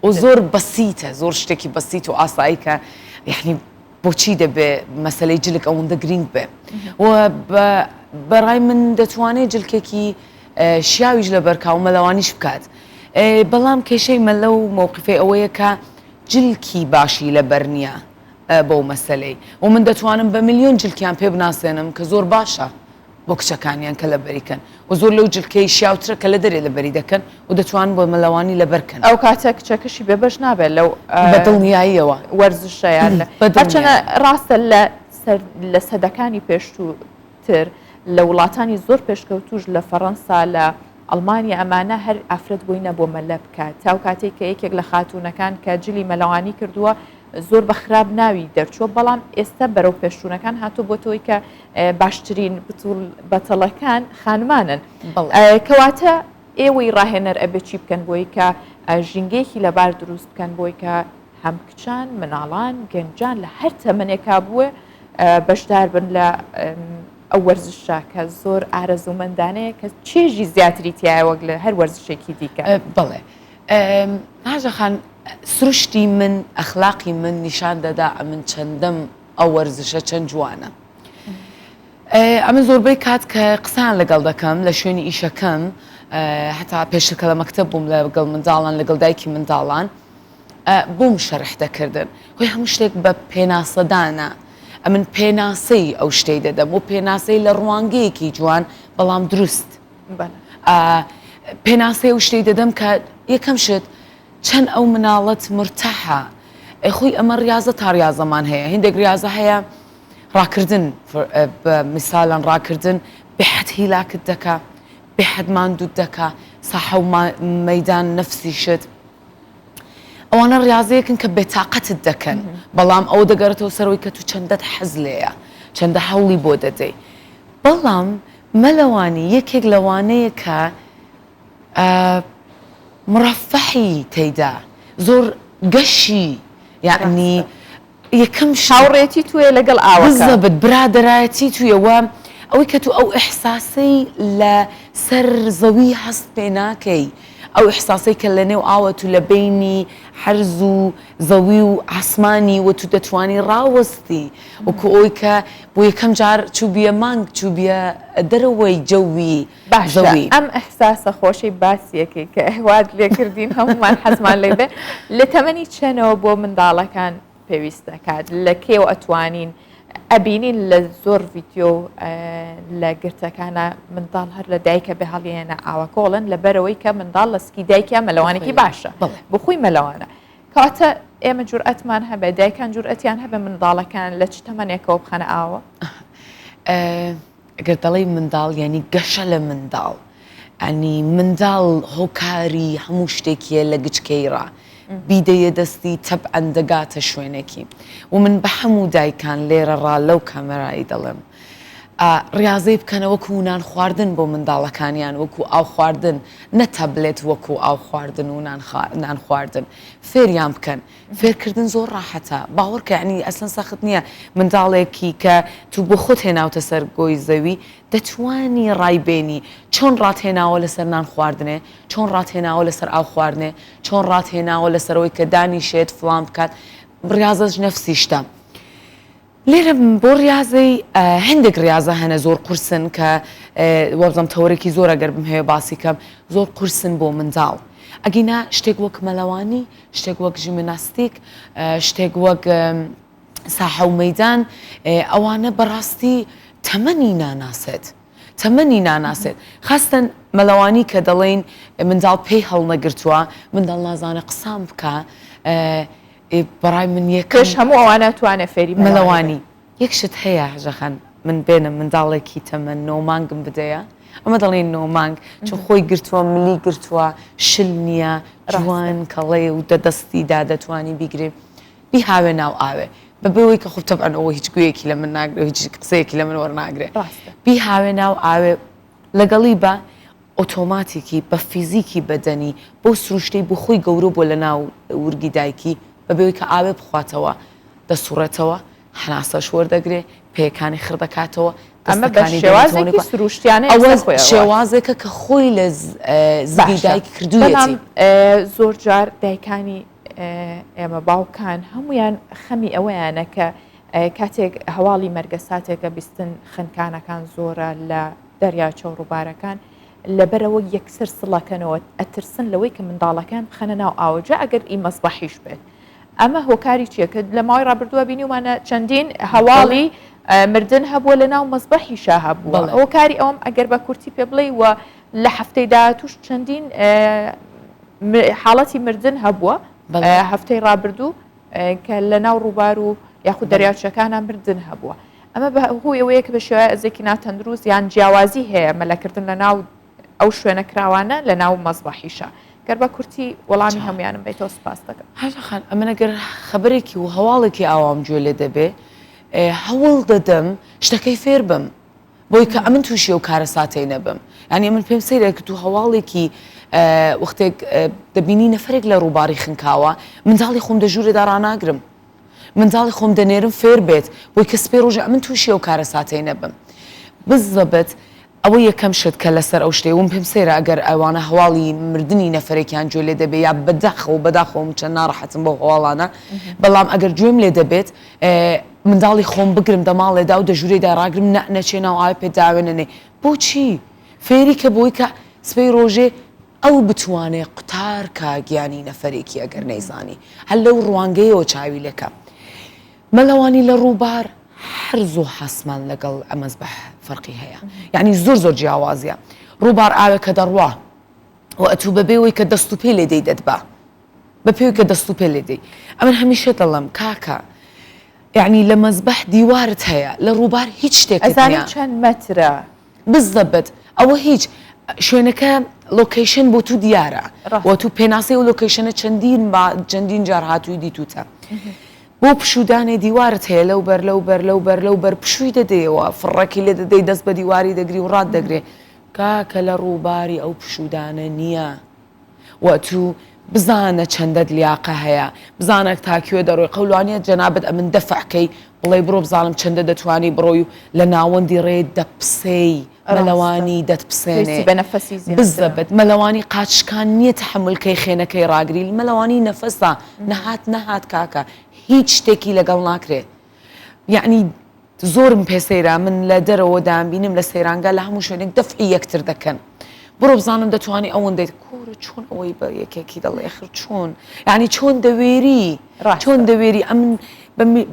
و زۆر بەسیتە زۆر شتێکی بەسیت و ئاسایی کە یعنی بۆچی دەبێ مەسەلەی جلک ئەوەندە گرینگ بێ و بەڕای من دەتوانێت جلکێکی شیاویش لەبەرکا و مەلەوانیش بکات بەڵام کێشەی مەلە و مەوقفەی ئەوەیە کە جلکی باشی لەبەر نییە بەو مەسەلەی و من دەتوانم بە ملیۆن جلکیان پێ بناسێنم کە زۆر باشە بۆ کچەکانیان کە لەبەری کەن و زۆر لەو جلکەی شیاوترە کە لە دەرێ لەبەری دەکەن و دەتوانن بۆ مەلەوانی لەبەر کەن. ئەو کاتە کچەکەشی بێبەش نابێت لەو بە دڵنیاییەوە وەرزشەیان بە دڵنیاییەوە. هەرچەنە ڕاستە لە سەر لە سەدەکانی پێشتوو. تر لە وڵاتانی زۆر پێشکەوتوش لە فەڕەنسا لە ئەڵمانیا ئەمانە هەر ئافرەت بۆی نەبووە مەلە بکات تاو کاتێک کە یەکێک لە خاتوونەکان کە جلی مەلەوانی کردووە زۆر بە خراپ ناوی دەرچووە بەڵام ئێستا بەرەو پێشچوونەکان هاتوو بۆتەوەی کە باشترین بەتەڵەکان خانمانن کەواتە ئێوەی ڕاهێنەر ئەبێ چی بکەن بۆی کە ژینگەیەکی لەبار دروست بکەن بۆی کە هەم کچان مناڵان گەنجان لە هەر تەمەنێکا بووە بەشدار بن لە ئەو وەرزشە کە زۆر ئارەزوومەندانەیە کە چێژی زیاتری تایە وەک لە هەر وەرزشێکی دیکە. بەڵێ هاژە خان سروشتی من ئەخلاقی من نیشان دەدا ئەمن چەندەم ئەو وەرزشە چەند جوانە. ئەمن زۆربەی کات کە قسەیان لەگەڵ دەکەم لە شوێنی ئیشەکەم هەتا پێشتر کە لە مەکتەب بووم لەگەڵ منداڵان لەگەڵ دایکی منداڵان بۆم شەرح دەکردن خۆی هەموو شتێک بە پێناسەدانە ئەمن پێناسەی ئەو شتەی دەدەم و پێناسەی لە ڕوانگەیەکی جوان بەڵام دروست پێناسەی ئەو شتەی دەدەم کە یەکەم شت چەند ئەو مناڵەت مرتاحە خۆی ئەمە ڕاضە تا ڕاضەمان هەیە هندێک ڕاضە هەیە ڕاکردن بە میسالەن ڕاکردن بێحەد هیلاکت دەکا بێحەد ماندووت دەکا ساحە و مەیدان نەفسی شت ئەوانە ڕاضەیەکن کە بێتاقەتت دەکەن بەڵام ئەوە دەگەڕێتەوە سەرەوەی کە تو چەندەت حەز لێیە چەندە هەوڵی بۆ دەدەی بەڵام مەلەوانی یەکێک لەوانەیە کە مڕەفەحی تێیدا زۆر گەشی یەعنی یەکەم شت هاوڕێتی تویە لەگەڵ ئاوەکە. بزەبت برادەرایەتی تویە وە ئەوەی کە تو ئەو ئیحساسەی لە سەر زەوی هەست پێ ناکەی ئەو ئیحساسەی کە لە نێو ئاوە تو لە بەینی عەرز و زەوی و عاسمانی وە تو دەتوانی ڕاوەستی وەکو ئەوەی کە بۆ یەکەم جار چووبیە مانگ چووبیە دەرەوەی جەوی باشە زەوی. ئەم ئیحساسە خۆشەی باسیەکەی کە وات لێکردین هەموومان حەزمان لێ بێ لە تەمەنی چەنەوە بۆ منداڵەکان پێویست دەکات لە کێوە ئەتوانین ئەبینین لە زۆر ڤیدیۆ لە گرتەکانە منداڵ هەر لە دایکە بێ هەڵیێنە ئاوەکۆڵن لە بەرەوەی کە منداڵ لە سکی دایکیا مەلەوانێکی باشە بۆ خۆی مەلەوانە کەواتە ئێمە جورئەتمان هەبێ دایکان جورئەتیان هەبێ منداڵەکان لە چ تەمەنێکەوە بخەنە ئاوە؟ گەر دەڵێی منداڵ یانی گەشە لە منداڵ ینی منداڵ هۆکاری هەموو شتێکیە لە گچکەی ڕا بیدەیە دەستی تەبعەن دەگاتە شوێنێکی و من بە هەموو دایکان لێرە ڕا لەو کامێرایی دەڵێم ڕاضەی بکەنە وەکو نان خواردن بۆ منداڵەکانیان وەکو ئاو خواردن نە تەبلێت وەکو ئاو خواردن و نان خواردن فێریان بکەن فێرکردن زۆر ڕاحەتە باوەڕکە یانی ئەسلەن سەخت نییە منداڵێکی کە تو بۆ خۆت هێناوتە سەر گۆی زەوی دەتوانی ڕای بێنی چۆن ڕات هێناوە لەسەر نان خواردنێ چۆن ڕات هێناوە لەسەر ئاو خواردنێ چۆن ڕات هێناوە لەسەرەوەی کە دانیشێت فڵان بکات ڕاضەش نەفسی شتە لێرە بۆ ڕاضەی هەندێک ڕاضە هەنە زۆر قورسن کە وەبزانم تەوەرێکی زۆر ئەگەر بمهەوێ باسی کەم زۆر قورسن بۆ منداڵ ئەگینا شتێک وەک مەلەوانی شتێک وەک ژیمناستیک، شتێک وەک ساحە و مەیدان، ئەوانە بەڕاستی تەمەنی ناناسێت. تەمەنی ناناسێت. خاستەن مەلەوانی کە دەڵێین منداڵ پێی هەڵنەگرتووە، منداڵ نازانێ قسان بکا، بەڕای من یەکەم. پێش هەموو ئەوانە توانێ فێری مەلەوانی. یەک شت هەیە هەژە خان من بێنم منداڵێکی تەمەن نۆ مانگم بدەیە ئەمە دەڵێن نۆ مانگ چون خۆی گرتووە ملی گرتووە شل نییە جوان کەڵێ و دە دەستی دا دەتوانی بیگرێ بیهاوێ ناو ئاوێ بەبێ وەی کە خۆ تەبعەن ئەوە هیچ گوێیەکی لە من ناگرێ هیچ قسەیەکی لە من وەرناگرێ بیهاوێ ناو ئاوێ لەگەڵی بە ئۆتۆماتیکی بە فیزیکی بەدەنی بەو سروشتەی بۆ خۆی گەورە بووە لە ناو ورگی دایکی بەبێ وەی کە ئاوێ بخواتەوە دەسوڕێتەوە هەناسەش وەردەگرێ، پێیەکانی خڕ دەکاتەوە، ئەمە بە دەستەکانی شێوازێکی دەنێتەوە سروشتیانە ئەوە ئێستا خۆی ئەڕوات. شێوازێکە کە خۆی لە زگی باشە دایک بەڵام کردوویەتی. زۆر جار دایکانی ئێمە باوکان هەمویان خەمی ئەوەیانە کە کاتێک هەواڵی مەرگەساتێکە بیستن خنکانەکان زۆرە لە دەریاچە و ڕووبارەکان لەبەرەوە یەکسەر سڵەکەنەوە ئەترسن لەوەی کە منداڵەکان بخەنە ناو ئاوە جا ئەگەر ئی مەسبەحیش بێت ئەمە هۆکاری چیە کە لە ماوەی ڕابردووە بینیومانە چەندین هەواڵی مردن هەبووە لە ناو مەزبەحیشا هەبووە هۆکاری ئەوم ئەگەر بە کورتی پێ بڵێ و لە هەفتەی داهاتوش چەندین حاڵەتی مردن هەبووە هەفتەی ڕابردوو کە لە ناو ڕووبار و یاخود دەریاچەکانە مردن هەبووە. ئەمە بە هۆی ئەوەیە کە بە شێوازێکی ناتەندروست یان جیاوازی هەیە مەلەکردن لە ناو ئەو شوێنە کراوانە لە ناو مەزبەحیشە. گەر بە کورتی وەڵامی هەموویانم بەیتەوە سوپاست دەکەم. هاژە خان ئەمن ئەگەر خەبەرێکی و هەواڵێکی ئاوام گوێ لێ دەبێ هەوڵ دەدەم شتەکەی فێر بم بۆی کە ئەمن تووشی ئەو کارەساتەی نەبم یانی ئەمن پێم سەیرە کە تو هەواڵێکی وەختێک دەبینی نەفەرێک لە ڕووباری خنکاوە منداڵی خۆم دە ژوورێدا ڕاناگرم منداڵی خۆم دەنێرم فێر بێت بۆی کە سپێ ڕۆژێ ئەمن تووشی ئەو کارەساتەی نەبم بزەبت ئەوە یەکەم شت کە لەسەر ئەو شتەی وم پێم سەیرە ئەگەر ئەوانە هەواڵی مردنی نەفەرێکیان گوێ لێ دەبێ یا بەداخەوە بەداخەوە من چەند ناڕەحەتم بەو هەواڵانە بەڵام ئەگەر گوێم لێ دەبێت منداڵی خۆم بگرم دە ماڵێدا و دە ژوورێدا ڕاگرم نە نەچێ ناو ئاوێ پێ داوێ نەنێ بۆچی فێری کە بۆی کە سبەی ڕۆژێ ئەو بتوانێ قوتار کا گیانی نەفەرێکی ئەگەر نەیزانی هەر لەو ڕوانگەیەوە چاوی لێکە مەلەوانی لە ڕووبار هەر زۆ حاسمان لەگەڵ مەزبەح فەرقی هەیە یعنی زۆر زۆر جیاوازیە ڕووبار ئاوێکە دەڕوا و ئەتوو بەبێ وەی کە دەست و پێ لێ دەی دەتبا بە پێوی کە دەست و پێ لێ دەی ئەمن هەمیشە دەڵێم کاکە یعنی لە مەزبەح دیوارت هەیە لە ڕووبار هیچ شتێکت ئەزانی نییە چەند مەترە؟ بزەبت ئەوە هیچ شوێنەکە location بۆ تو دیارە و تو پێناسەی ئەو location ە چەندین با چەندین جار هاتووی دیتوتە بۆ پشوودانێ دیوارت هەیە لەو بەر لەو بەر لەو بەر لەو بەر پشووی دەدەیەوە فڕەکی لێ دەدەی دەست بە دیواری دەگری و ڕات دەگرێ کاکە لە ڕووباری ئەو پشوودانە نییە و ئەتوو بزانە چەندەت لیاقە هەیە بزانە تا کوێ دەڕۆی قەولوانیە جەنابت ئەمن دەفع کەی بڵێی بڕۆ بزانم چەندە دەتوانی بڕۆی و لە ناوەندی ڕێ دەپسێی مەلەوانی دەتپسێنێ بزەبت مەلەوانی قاچشکان نییە تەحەمول کەی خێنەکەی ڕاگری مەلەوانی نەفەسە نەهات نەهات کاکە هیچ شتێکی لەگەڵ ناکرێ یەعنی زۆرم پێ سەیرە من لە دەرەوە دەیانبینم لە سەیرانگا لە هەموو شوێنێک دەفعی یەکتر دەکەن بڕۆ بزانم دەتوانی ئەوەندەی کورە چۆن ئەوەی بە یەکێکی دەڵێ خر چۆن یعنی چۆن دەوێری چۆن دەوێری ئەمن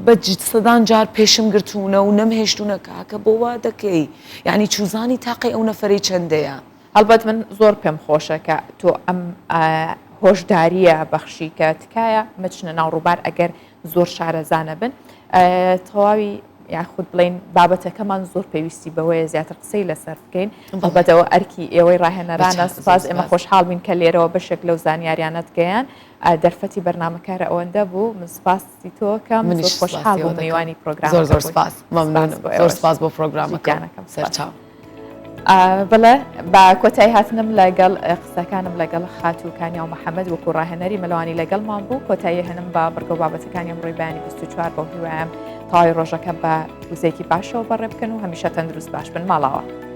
بە سەدان جار پێشم گرتوونە و نەمهێشتونە کاکە بۆ وا دەکەی یعنی چوزانی تاقی ئەو نەفەرەی چەندەیە. هەڵبەت من زۆر پێم خۆشە کە تۆ ئەم هۆشدارییە بەخشی کە تکایە مەچنە ناو ڕووبار ئەگەر زۆر شارەزا نەبن تەواوی یاخود بڵین بابەتەکەمان زۆر پێویستی بەوەیە زیاتر قسەی لەسەر بکەین هەڵبەتەوە ئەرکی ئێوەی ڕاهێنەرانە سپاس ئێمە خۆشحاڵ بین کە لێرەوە بەشێک لەو زانیاریانەت گەیان دەرفەتی بەرنمەکارە ئەوەندە بوو من سپاسی تۆکەم منیش خۆشحاڵ بووم میوانی پرۆگرام زۆر زۆر سپاس مەمنونم زۆر سپاس بۆ پرۆگرامەکەم سەرچاو. بەڵێ بە کۆتایی هاتنم لەگەڵ قسەکانم لەگەڵ خاتوو کانیاو محەممەد وەکو ڕاهێنەری مەلەوانی لەگەڵمان بوو کۆتایی هێنم بە بڕگە و بابەتەکانی ئەمڕۆی بەیانی 24 بەو هیوایەم تەواوی ڕۆژەکە بە وزەیەکی باشەوە بەڕێ بکەن و هەمیشە تەندروست باش بن ماڵاوە.